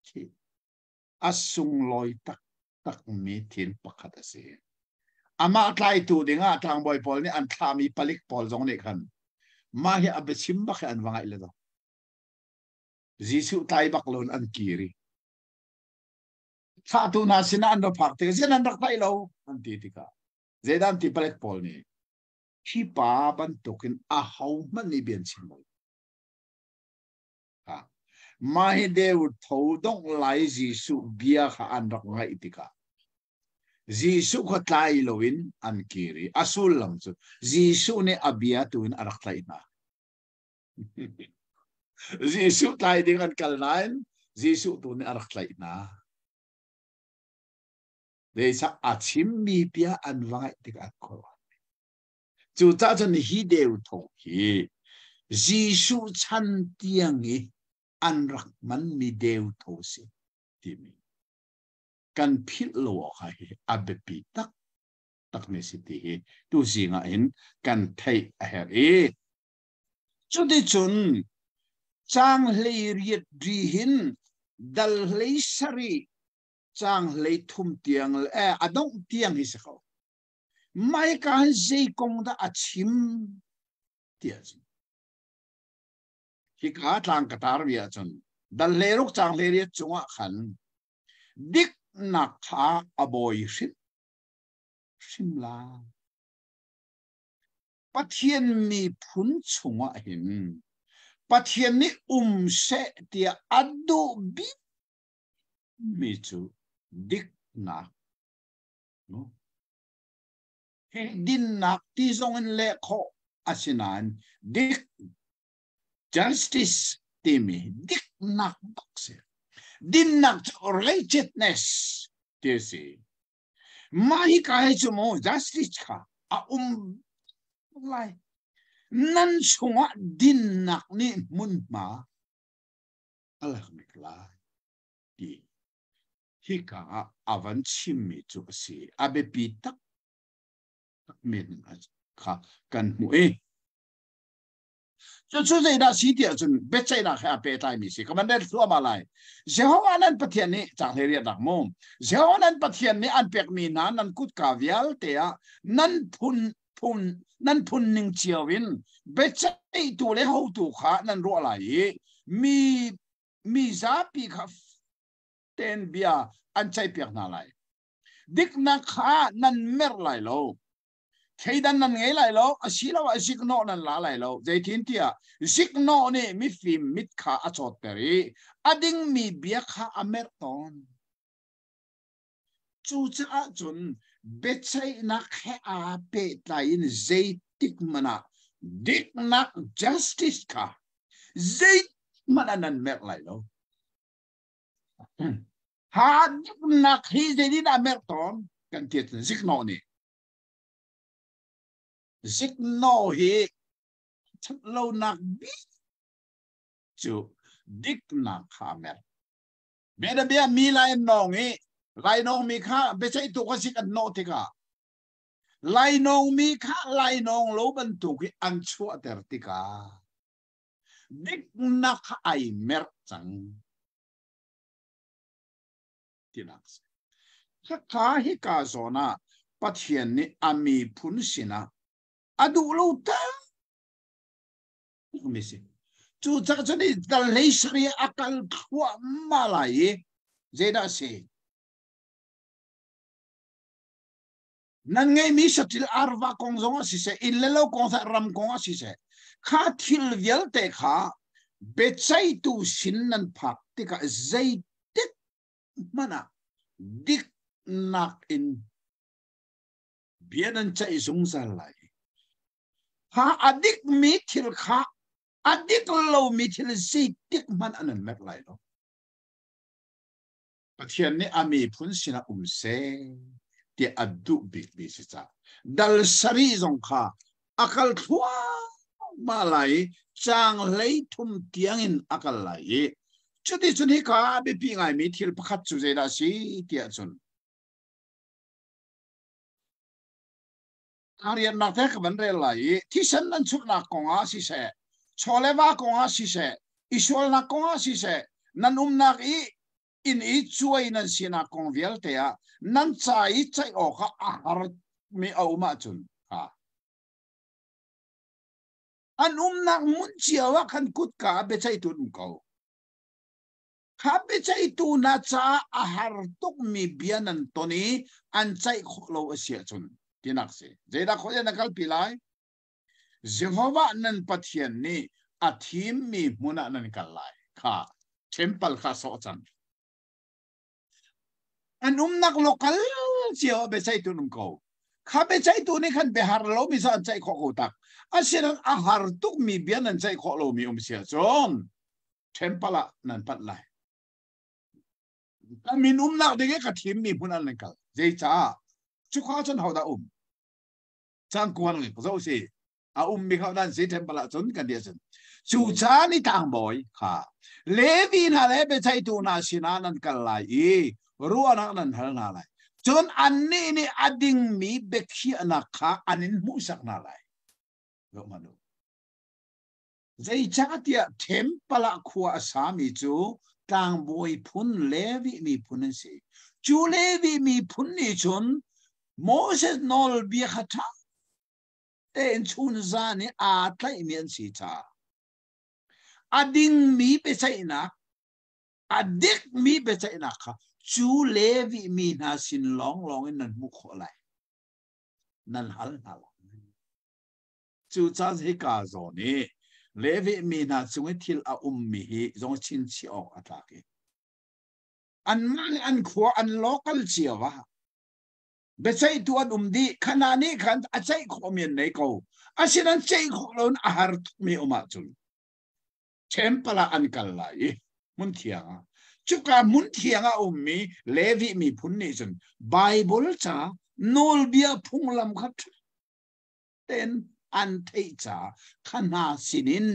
khi a sunglawi taktakmi thil pakhat a si. Amah tlaitu dingah tlangbawi pawl nih an thlahmi palik pawl zong nih khan mah hi a biachim bak hi an va ngaih le lo. Jesuh tlai bak loin an kir i thlahtu hna sinah an va phak tikah zian an rak tlaih lo an ti tikah zeidah an ti palek pawl nih hi pa bantukin ahohmanh nih bia an chim lo. Mah hi deu tho dongh lai Jesuh bia kha an rak ngaih tikah Jesuh kha tlai loin an kir i a sullam cu Jesuh nih a bia tu in a rak tlaih hna. Jesuh tlai ding an kal nain Jesuh tu nih a rak tlaih hna. Zeicah a chimmi bia an va ngaih tikah an khuaruah. Cucaah cun hi deu thawng hi Jesuh chan tiang i an rak hmanmi deu tho si timi kan philh lo awk hi a biapi tak takmi si ti hi tu zing ah hin kan theih a herh i cuticun caang hlei riat ri hin dal hlei sarih caang hlei thum tiang le a dongh tiang hi si ko. Maika hin zei kong dah a chim ti ahcun hika tlang ka tarmi ahcun dal hleiruk caang hleiriat cungah khan diknak kha a bawi hrim hrim lai. Pathian miphun chungah hin Pathian nih um seh tiah a duh bik mi cu diknak Hi dinnak ti zong in leh khawh asinain dik justice timi diknak bak si. Dinnak cu righteousness ti si. Mah hi ka hi cu mu justice kha a um lai. Nan chungah dinnak nih hmunhma a lak bik lai ti hika ah a van chimmi cu a si. A biapi taktakmi kha kan hmuh i cucu zeidah si tiah cun biaceihnak he a pehtlaimi si. Ka van rel thluahmah lai. Jehovah nan Pathian nih caang hlei riat rak mu. Jehovah nan Pathian nih an pekmi hna nan kutka vialte ah nan phun phun nan phun ning cio in biaceihtu le hotu kha nan ruah lai i mi mi zapi kha ten bia an ceihpiak hna lai. Diknak kha nan merh lai lo. Thleidan nan ngei lai lo, asiloah ziknawh nan la lai lo. Zeitintiah ziknawh nih mifim mit kha a cawtter i a dingmi bia kha a merh tawn. Cucaah cun biaceihnak he aa pehtlai in zeitik hmanh ah diknak justice kha zeihmanh ah nan merh lai lo. Ha diknak hi zeitin a merh tawn kan ti ahcun ziknawh nih. Ziknawh hi ṭhatlonak bik cu diknak kha a merh. Bianabia mi lai an nawng i lainawng mi kha biaceihtu kha zik an nawh tikah lainawng mi kha lainawng lo bantuk i an chuahter tikah diknak kha ai merh cang tinak si. Khakha hika zawn ah Pathian nih a miphun sinah a duh lo tak mi si. Cu cak cun i dal hlei sarih a kal thluahmah lai i zeidah a si? Nan ngeihmi saṭil arva kong zong ah siseh, inn le lo kong seh, ram kong ah siseh, kha thil vialte kha biaceihtu sin nan phak tikah zeitik hmanh ah diknak in bia nan ceih zungzal lai. Kha a dikmi thil kha a dik lomi thil zeitik hmanh an an merh lai lo. Pathian nih a miphun sinah um seh tiah a duh bikmi si ca. Dal sarih zong kha a kal thluahmah lai i caang 13 tiangin a kal lai i cuticun hika a biapi ngaimi thil pakhat cu zeidah a si tiah cun a riannak te ka van rel lai i thisen nan chuknak kongah siseh chaw le va kongah siseh i sualnak kongah siseh nan umnak i inn i cuai nan sinak kong vialte ah nan ca i ceih awkah a harmi a um ahcun ha an umnak hmun cio ah khan kutka ah biaceihtu an um ko. Kha biaceihtu hna caah a har tukmi bia nan ton i an ceih khawh lo a si ahcun tinak si. Zeidah khawh na kalpi lai? Jehovah nan Pathian nih a thimmi hmun ah nan kal lai. Kha temple kha sawh cang. An umnak lokal cio ah biaceihtu an um ko. Kha biaceihtu nih khan biahar lomi cu an ceih khawh ko tak. Asinain a har tukmi bia nan ceih khawh lomi um si ahcun temple ah nan panh lai. Ka min umnak ding i ka thimmi hmun ah nan kal. Zeicah? Cuka cun hodah um? Cangkuan zoh si. A ummi kha nan si temple ah cun kan ti ahcun. Cu caan i tlangbawi kha Levi hna le biaceihtu hna sinah nan kal lai i ruahnak nan hal hna lai. Cun annih nih a dingmi biakhiahnak kha an in hmuhsak hna lai. Zoh hmanh u. Zeicahtiah ṭhempal ah khua a sami cu tlangbawi phun Levi miphun an si. Cu Levi miphun nih cun Moses nawlbia kha ṭha tein chunzan i aa tlaihmi an si caah a dingmi biaceihnak, a dikmi biaceihnak kha cu Levi mi hna sin lawnglawng in nan hmuh khawh lai. Nan hal hna lai. Cucaah hika zawn i Levi mi hna cung i thil a ummi hi zong chinchiah awk a tlak i anmah le an khua an local cio ah biaceihtu an um dih khana nih khan a ceih khawhmi an nei ko asinain ceih khawh loin a har tukmi um ahcun temple ah an kal lai i hmun thiang ah cuka hmun thiang ah ummi Levi miphun nih cun Bible ca nawlbia phunglam kha tein an theih caah kha hna sinin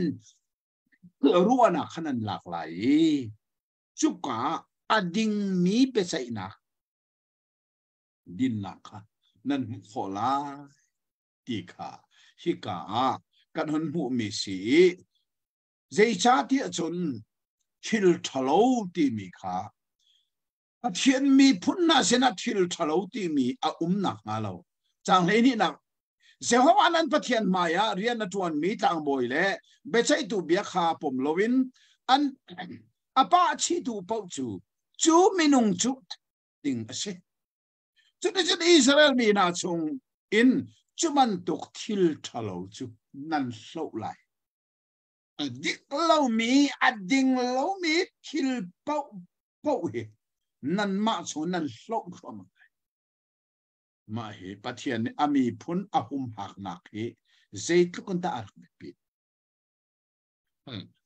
ruahnak khan an lak lai i cuka a dingmi biaceihnak dinnak kha nan hmuh khawh lai ti kha hika ah kan hun hmuhmi si i zeicahtiah cun thil ṭhalo timi kha Pathian miphun hna sinah thil ṭhalo timi a um nakhnga lo. Caang 12nak. Jehovah nan Pathian hmaiah rian a ṭuanmi tlangbawi le biaceihtu bia kha pom loin an a pah chihtu paoh cu cu minung cu ding a si. Cuticun Israel mi hna chung in cu bantuk thil ṭhalo cu nan hloh lai. A dik lomi, a ding lomi thil paoh paoh hi nanmah chung nan hloh thluahmah lai. Mah hi Pathian nih a miphun a humhaknak hi zeitluk in dah a rak biapit.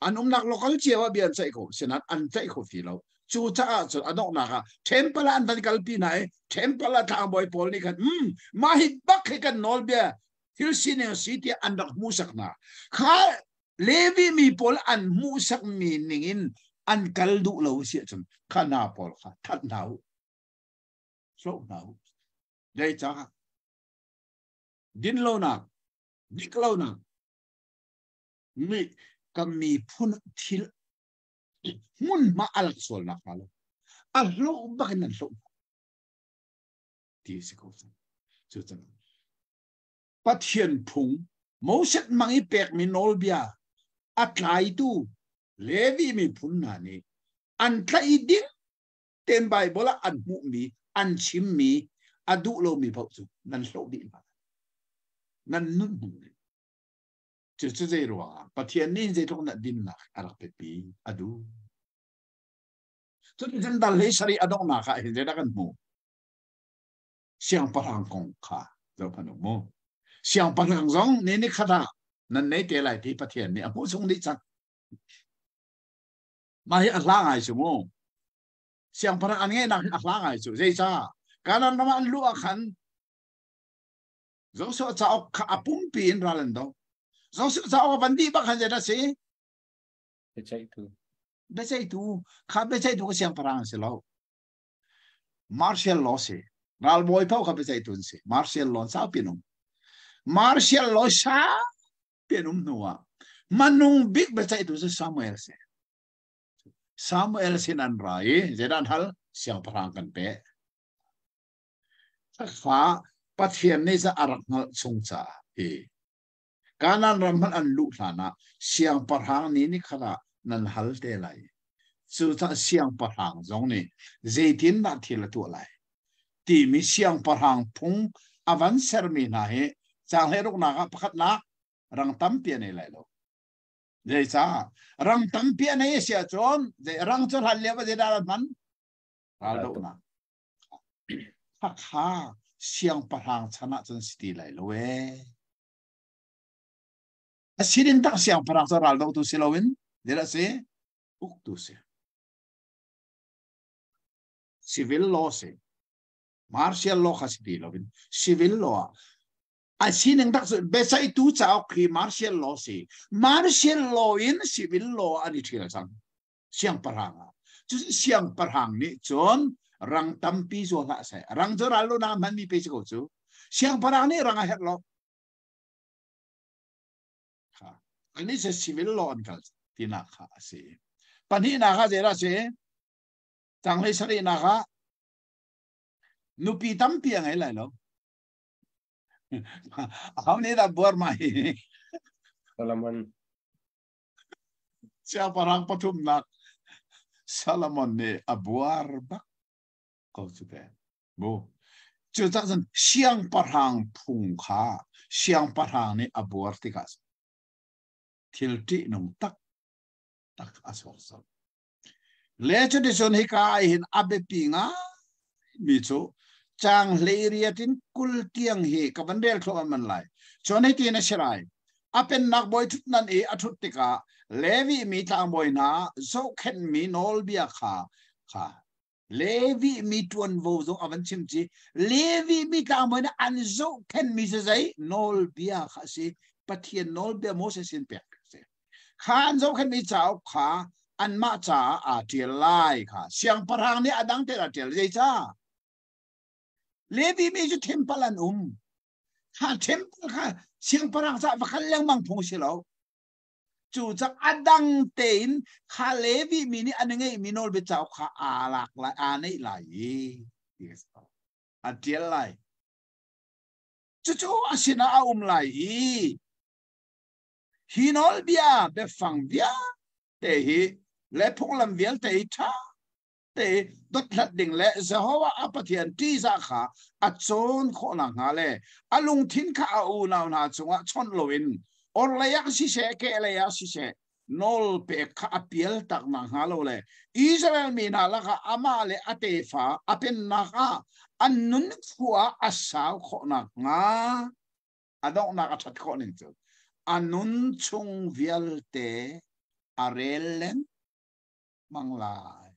An umnak local cio ah bia an ceih ko, sinain an ceih kho ti lo. Cu caah cun a donghnak ah temple ah an van kalpi hna i temple ah tlangbawi pawl nih khan um mah hi bak hi kan nawlbia thil sining a si tiah an rak hmuhsak hna. Kha Levi mi pawl an hmuhsakmi ning in an kal duh lo si ahcun kha hna pawl kha that hna u. Hloh hna u. Zeicah? Dinlonak, diklonak, mi kan miphun thil hmunhma a lak sual nak hnga lo a hloh bak in nan hloh ti si ko cang cu cang Pathian phung Moses mang i pekmi nawlbia a tlaitu Levi miphun hna nih an tlaih ding ten Bible ah an hmuhmi an chimmi a duh lomi paoh cu nan hloh dih hna nan nun hnu Cucu zei ruangah Pathian nih zeitluk dah dinnak a rak biapi a duh. Cun cun dal hlei sarih a donghnak ah hin zeidah kan hmuh? Siangpahrang kong kha zoh hmanh u mu. Siangpahrang zong ni ni khat ah nan nei te lai ti Pathian nih a hmuh chung dih cang. Mah hi a hla ngai cu mu. Siangpahrang an ngeihnak hi a hla ngai cu. Zeicah? Kanan ram ah an luh ah khan Joshua cauk kha a pumpi in ral an do. Joshua cauk a van dih bak khan zeidah si? Biaceihtu. Biaceihtu. Kha biaceihtu ka siangpahrang si lo. Martial law si. Ralbawi paoh kha biaceihtu an si. Martial law saupi an um. Martial law saupi an um hnu ah manung bik biaceihtu cu Samuel si. Samuel sin an ra i zeidah an hal? Siangpahrang kan pe. Kha Pathian nih a rak hngalh chung caah hi Kanaan ram hmanh an luh hlanah siangpahrang ni ni khat ah nan hal te lai. Cucaah siangpahrang zong nih zeitindah thil a tuah lai timi siangpahrang phung a van sermi hna hi caang hleiruknak ah pakhatnak rang tampi a nei lai lo. Zeicah? Rang tampi a nei a si ahcun rang cu hlan lio ah zeidah an hman? Raldohnak. Khakha siangpahrang chan ah cun si ti lai lo ee. A sining tak siangpahrang cu raldohtu si loin zeidah si? Uktu si. Civil law si. Martial law kha si ti loin civil law ah a sining tak cu biaceihtu cauk khi martial law si. Martial law in civil law an i ṭhial cang. Siangpahrang ah. Cu siangpahrang nih cun rang tampi zual hlah seh. Rang cu ral lo na hmanmi pe si ko cu. Siangpahrang nih rang a herh lo. Kha. Ani cu civil law an kal tinak kha a si. Pahnihnak ah zeidah a si? Tanglei sarihnak ah nupi tampi a ngei lai lo. Aho nih dah buar ma hi? Solomon. Siangpahrang pathumnak Solomon nih a buar bak ko cu te. Bu. Cucah cun siangpahrang phung kha siangpahrang nih a buar tikah thil ṭihnung tak tak a chuak colh. Le cuticun hika ah hin a biapi ngaimi cu caang hleiriat in 20 tiang hi ka van rel thluahmah man lai. Cun hitin a si lai. A pennak bawi ṭhutdan i a ṭhut tikah Levi mi tlangbawi hna zohkhenhmi nawlbia kha kha Levi mi ṭuanvo zong a van chim ci. Levi mi tlangbawi nih an zohkhenhmi cu zei nawlbia kha a si. Pathian nawlbia Moses sin pek a si. Kha an zohkhenhmi cauk kha anmah caah aa ṭial lai kha siangpahrang nih a dang tein aa ṭial. Zeicah? Levi mi cu temple an um. Kha temple kha siangpahrang caah va kal lengmang phung si lo. Cu cak a dang tein kha Levi mi nih an ngeihmi nawlbia cauk kha aa lak lai, aa neih lai i a ṭial lai. Cucu a sinah a um lai i hi nawlbia biafang vialte hi le phunglam vialte hi ṭha te dothlat ding le Jehovah a Pathian ṭihzah kha a cawn khawh nakhnga le a lungthin kha a unau hna cungah chawnh loin orhlei ah siseh kehlei ah siseh nawl pek kha a pial tak nakhnga lo le Israel mi hna lakah amah le a tefa a pennak ah an nun khua a sau khawh nakhnga a donghnak a ṭhat khawh ning cu a nun chung vialte a rel leng mang lai.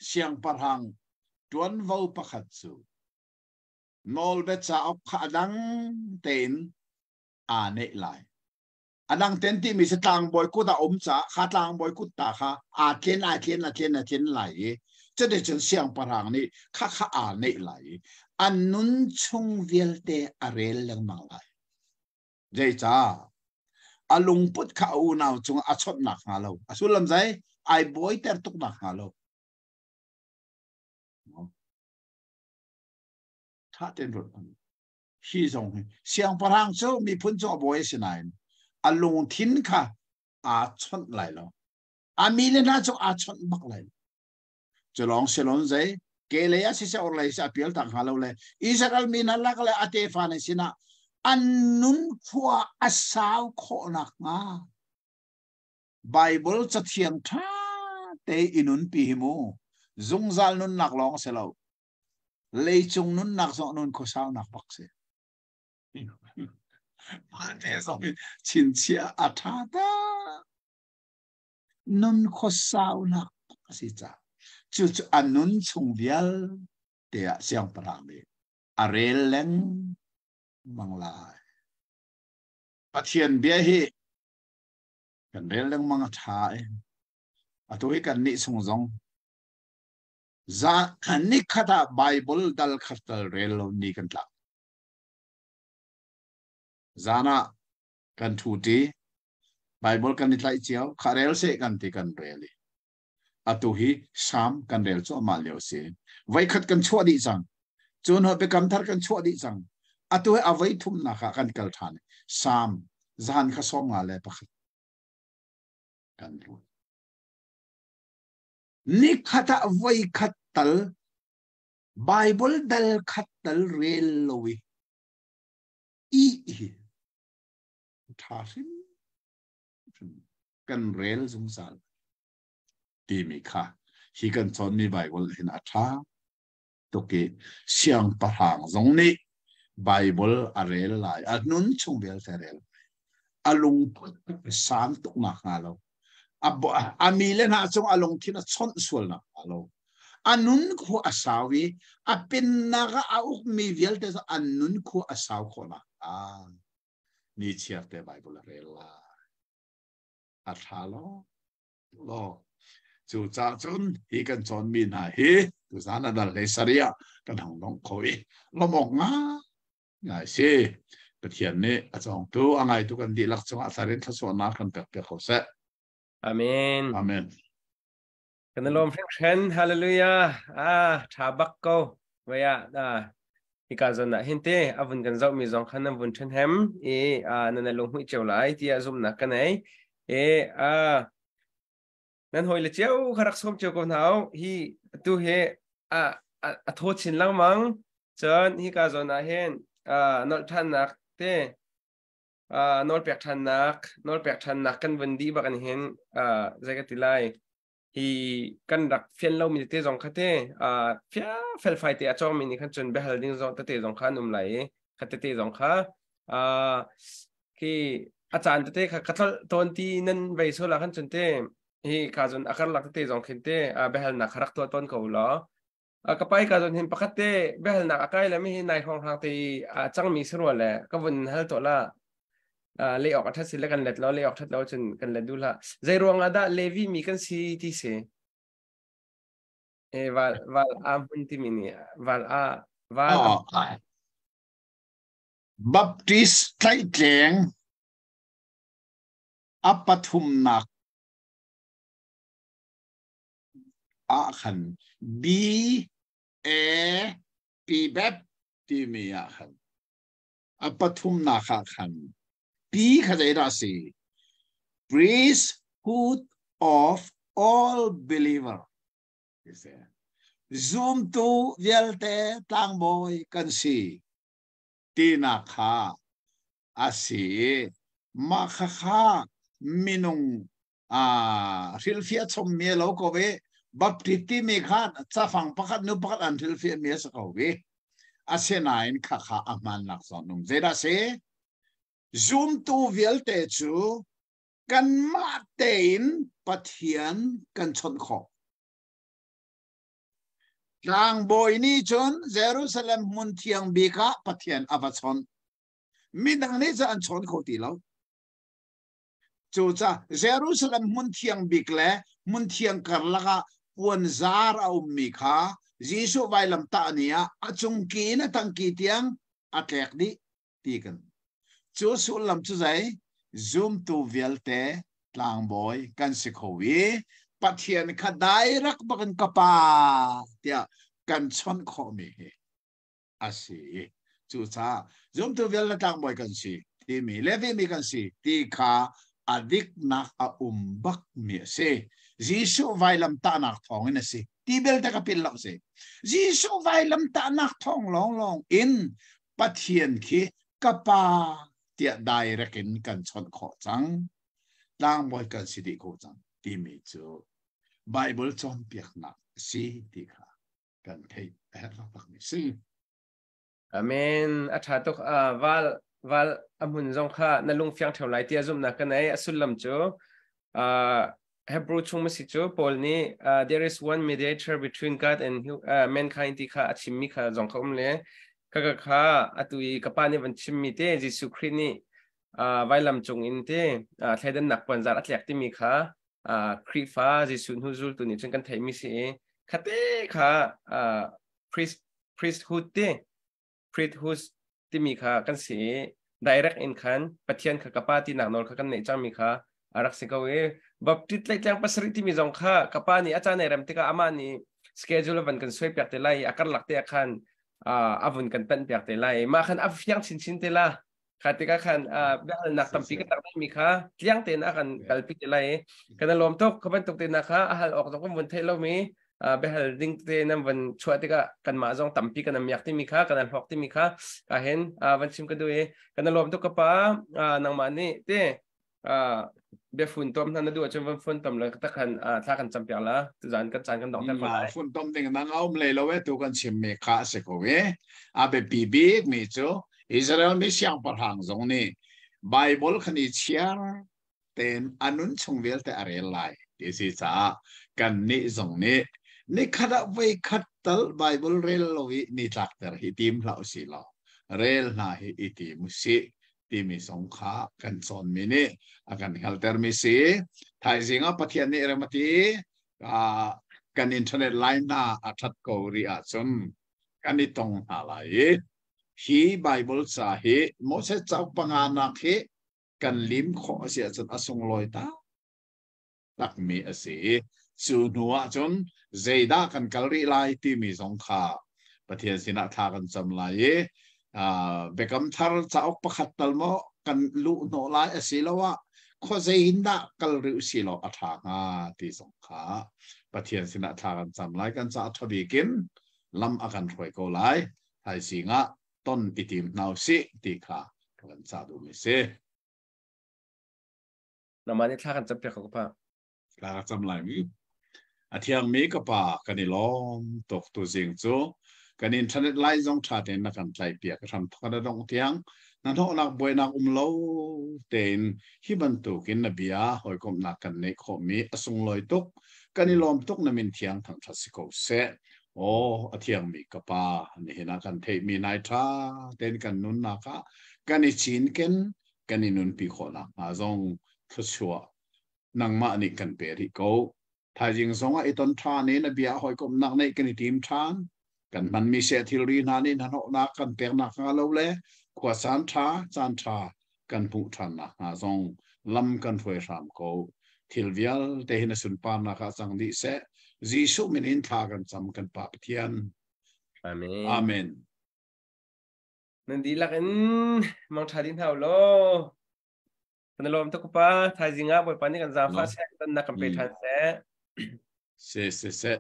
Siangpahrang ṭuanvo pakhat cu nawlbia cauk kha a dang tein aa neih lai. A dang tein timi cu tlangbawi kut a um caah kha tlangbawi kut ta kha aa tlen, aa tlen, aa tlen, aa tlen lai i cuticun siangpahrang nih khakha aa neih lai i a nun chung vialte a rel lengmang lai. Zeicah? A lungput kha a unau cungah a chawnh nakhnga lo. A sullam zei? Ai bawiter tuk nakhnga lo. Tha tein ruat hmanh. Hi zong hi siangpahrang cu miphun cu a bawi a si nain a lungthin kha aa chawnh lai lo. A mi le hna cu aa chawnh bak lai lo. Cu lawng si loin zei ke lei ah siseh orhlei siseh a pial tak hnga lo le Israel mi hna lak le a tefa hna sinah an nun khua a sau khawh nakhnga Bible cathiang ṭha te i nunpi hi mu zungzal nunnak lawng si lo leicung nunnak zong nun khuasaunak bak si. Mah te zong chinchiah a ṭha ta. Nun khuasaunak a si caah cucu a nun chung vialte ah siangpahrang nih a rel lengmang lai. Pathian bia hi kan rel lengmang a ṭha i atu hi kan nih chung zong za nikhat ah Bible dal khat tal rel lo ni kan tlak. Zan ah kan ṭhu ṭi Bible kan i tlaih cio kha rel seh kan ti kan rel i atu hi Salm kan rel cuahmah lio si. Voikhat kan chuah dih cang. Cun Biakam Thar kan chuah dih cang. Atu hi a voi thumnak ah kan kal ṭhan. Salm zan kha 51 kan lut. Nikhat ah voikhat tal Bible dal khat tal rel lo i i hi ṭha hrimhrim kan rel zungzal timi kha hi kan cawnmi Bible hin a ṭha tuk i siangpahrang zong nih Bible a rel lai a nun chung vialte rel a lungput san tuk nak hnga lo a mi le hna cung a lungthin a chawnh sual nak hnga lo a nun khua a sau i a pennak ah a ukmi vialte an nun khua a sau khawh nak hnga ni chiar te Bible a rel lai a tha lo lo cu ca cun hi kan cawn mi hna hi tuzan a dal hlei saria kan hong dong kho i lomok nga ngai si Pathian nih a cawngtu a ngaitu kan dihlak cungah tharin thluachuahnak kan pek piak ko seh. Amen. Amen. Kan lawm hringhran. Hallelujah. Ah, tha bak ko. Vaya, ah, hika zon ah hin te avun kan zoh mi zong khan nan vun then hem i ah nan lung hui cheu lai tiah zumnak ka nei. E ah nan hoi le cheu kha rak som cheu ko hna hi tu he a a tho chin lengmang cun hika zon ah hin nolh thannak te nawlpek ṭhannak nawlpek ṭhannak kan vun dih bak in hin zei ka ti lai hi kan rak fian lomi tete zong kha te fia felfai te a cawngmi nih khan cun biahal ding zong tete zong kha an um lai i kha tete zong kha khi a caan tete kha ka tlolh tawn ti nan vei sual ah khan cun te hi ka zun a karlak tete zong khin te biahalnak kha rak tuah tawn ko law Ka pai ka zon hin pakhat te biahalnak a kai le mi hi nai hrawng hrang te i a cangmi si rua le ka vun hal tuah la le awk a that si le kan let lo le awk that lo cun kan let duh hlah zei ruang ah dah Levi mi kan si ti si e val val a hmun timi nih val a val a Baptist tlaihtleng a pathumnak ah khan B A P Bap T. timi ah khan a pathumnak ah khan P kha zeidah a si? Priesthood of all believer. Zumtu vialte tlangbawi kan si tinak kha a si i mah khakha minung hrilhfiah chommi a lo ko i baptist timi kha cafang pakhat nu pakhat an hrilhfiahmi a si ko i asinain khakha a hmannak zawn um zeidah si zumtu vialte cu kanmah tein Pathian kan chawnh khawh Tlangbawi nih cun Jerusalem hmun thiang bik ah Pathian a va chawnh. Midang nih cun an chawn kho ti lo. Cucaah Jerusalem hmun thiang bik le hmun thiang karlak ah puanzar a ummi kha Jesuh vailamtah ni ah a cungki in a tangki tiang a tlek dih ti kan. Cu sullam cu zei? Zumtu vialte tlangbawi kan si kho i Pathian kha direct bakin ka pa tiah kan chawnh khawhmi hi a si. Cucaah zumtu vialte tlangbawi kan si timi Levi mi kan si ti kha a diknak a um bakmi a si. Jesuh vailamtahnak thawngin a si. Ti belte ka pil lo si. Jesuh vailamtahnak thawng lawnglawng in Pathian khi ka pa tiah direct in kan chawnh khawh cang. Tlangbawi kan si dih ko cang timi cu Bible cawnpiaknak a si ti kha kan theih a herh taktakmi si. Amen. A ṭha tuk. Val val a hmun zong kha na lung fiang ṭheo lai tiah zumhnak ka nei. A sullam cu Hebrew chung si cu Paul nih there is one mediator between God and mankind ti kha a chimmi kha zong kha um le ka ka kha atu i ka pa nih van chimmi te Jesuh Khrih nih vailam cung in te thleidannak puanzar a tlek timi kha Khrihfa Jesuh hnu zultu nih cun kan theihmi si i khate kha priest priesthood ti priesthood timi kha kan si i direct in khan Pathian kha ka pa tinak nawl kha kan neih cangmi kha a rak si ko i baptist tlaihtleng pasarih timi zong kha ka pa nih a caan ai rem tikah amah nih schedule a van kan suai piak te lai i a karlak te ah khan a vun kan tanh piak te lai mah khan a fiang chinchin te la Kha tikah khan biahalnak tampi ka tar mi kha tliang tein a kan kalpi te lai kan lawm tuk kha bantuk te na kha a hal awk zong kan vun theih lomi biahal ding te nan van chuah tikah kanmah zong tampi kan amiak timi kha kan hlawk timi kha ka hen van chim ka duh i kan lawm tuk ka pa nangmah nih te biafun tom hna na duh ahcun van fun tom le takhan thla kan cam piak la tuzan kan caan kan dong ter ko lai fun tom ding nang aum lei lo e tu kan chim mi kha a si ko e a biapi bik mi cu Israel mi siangpahrang zong nih Bible khan i chiar ten anun chung vialte a rel lai ti si caah kan nih zong nih nikhat ah voi khat tal Bible rel lo i ni tlak ter hi tim hlah usih law rel hna hi i tim usih timi zong kha kan cawnmi nih a kan hngalhtermi si. Thaizing ah Pathian nih rem a ti kan internet line hna a ṭhat ko rih ahcun kan i tong hna lai i hi Bible ca hi Moses cauk panganak hi kan lim khawh a si ahcun a sunglawi tak takmi a si i cu hnu ah cun zeidah kan kal rih lai timi zong kha Pathian sinah thla kan cam lai i Biakam Thar cauk pakhat tal maw kan luh hnawh lai asiloah khuazei in dah kal rih usilaw a ṭha hnga ti zong kha Pathian sinah thla kan cam lai. Kan caah ṭha bik in lam a kan hruai ko lai. Thaizing ah ton i tim hna usih ti kha ka van cah duhmi si. Nangmah nih thla kan campiak ko ka pa. Thla ka cam lai mi. A thiangmi ka pa kan i lawm tuk tuzing cu kan internet line zong ṭha tein na kan tlaihpiak hram thawk na dongh tiang na hnawhnak buainak um lo tein hi bantukin na bia hawikomhnak kan neih khawhmi a sunglawi tuk kan i lawm tuk na min thiang thangṭhat si ko seh Aw a thiangmi ka pa nihin ah kan theihmi nai ṭha tein kan nunnak ah kan i cinken kan i nunpi khawh nakhnga zong thluachuah nangmah nih kan pe rih ko. Thaizing zong ah i ton ṭhan i na bia hawikomhnak neih kan i tim ṭhan. Kan hmanmi seh thilri hna nih hnahnawhnak kan pek nakhnga lo le khua caan ṭha, caan ṭha kan hmuh ṭhan nakhnga zong lam kan hruai hram ko. Thil vialte hi na sunparnak ah cang dih seh. Jesuh min in thla kan cam kan Pa Pathian. Amen. Amen. Nan dihlak in mangṭha dih hna u law. Kan i lawm tuk pa. Thaizing ah Bawipa nih kan zaangfah seh, tonnak kan pe ṭhan seh. Se se se.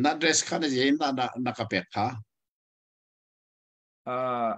Na dress kha na na na na ka pek kha. Ah.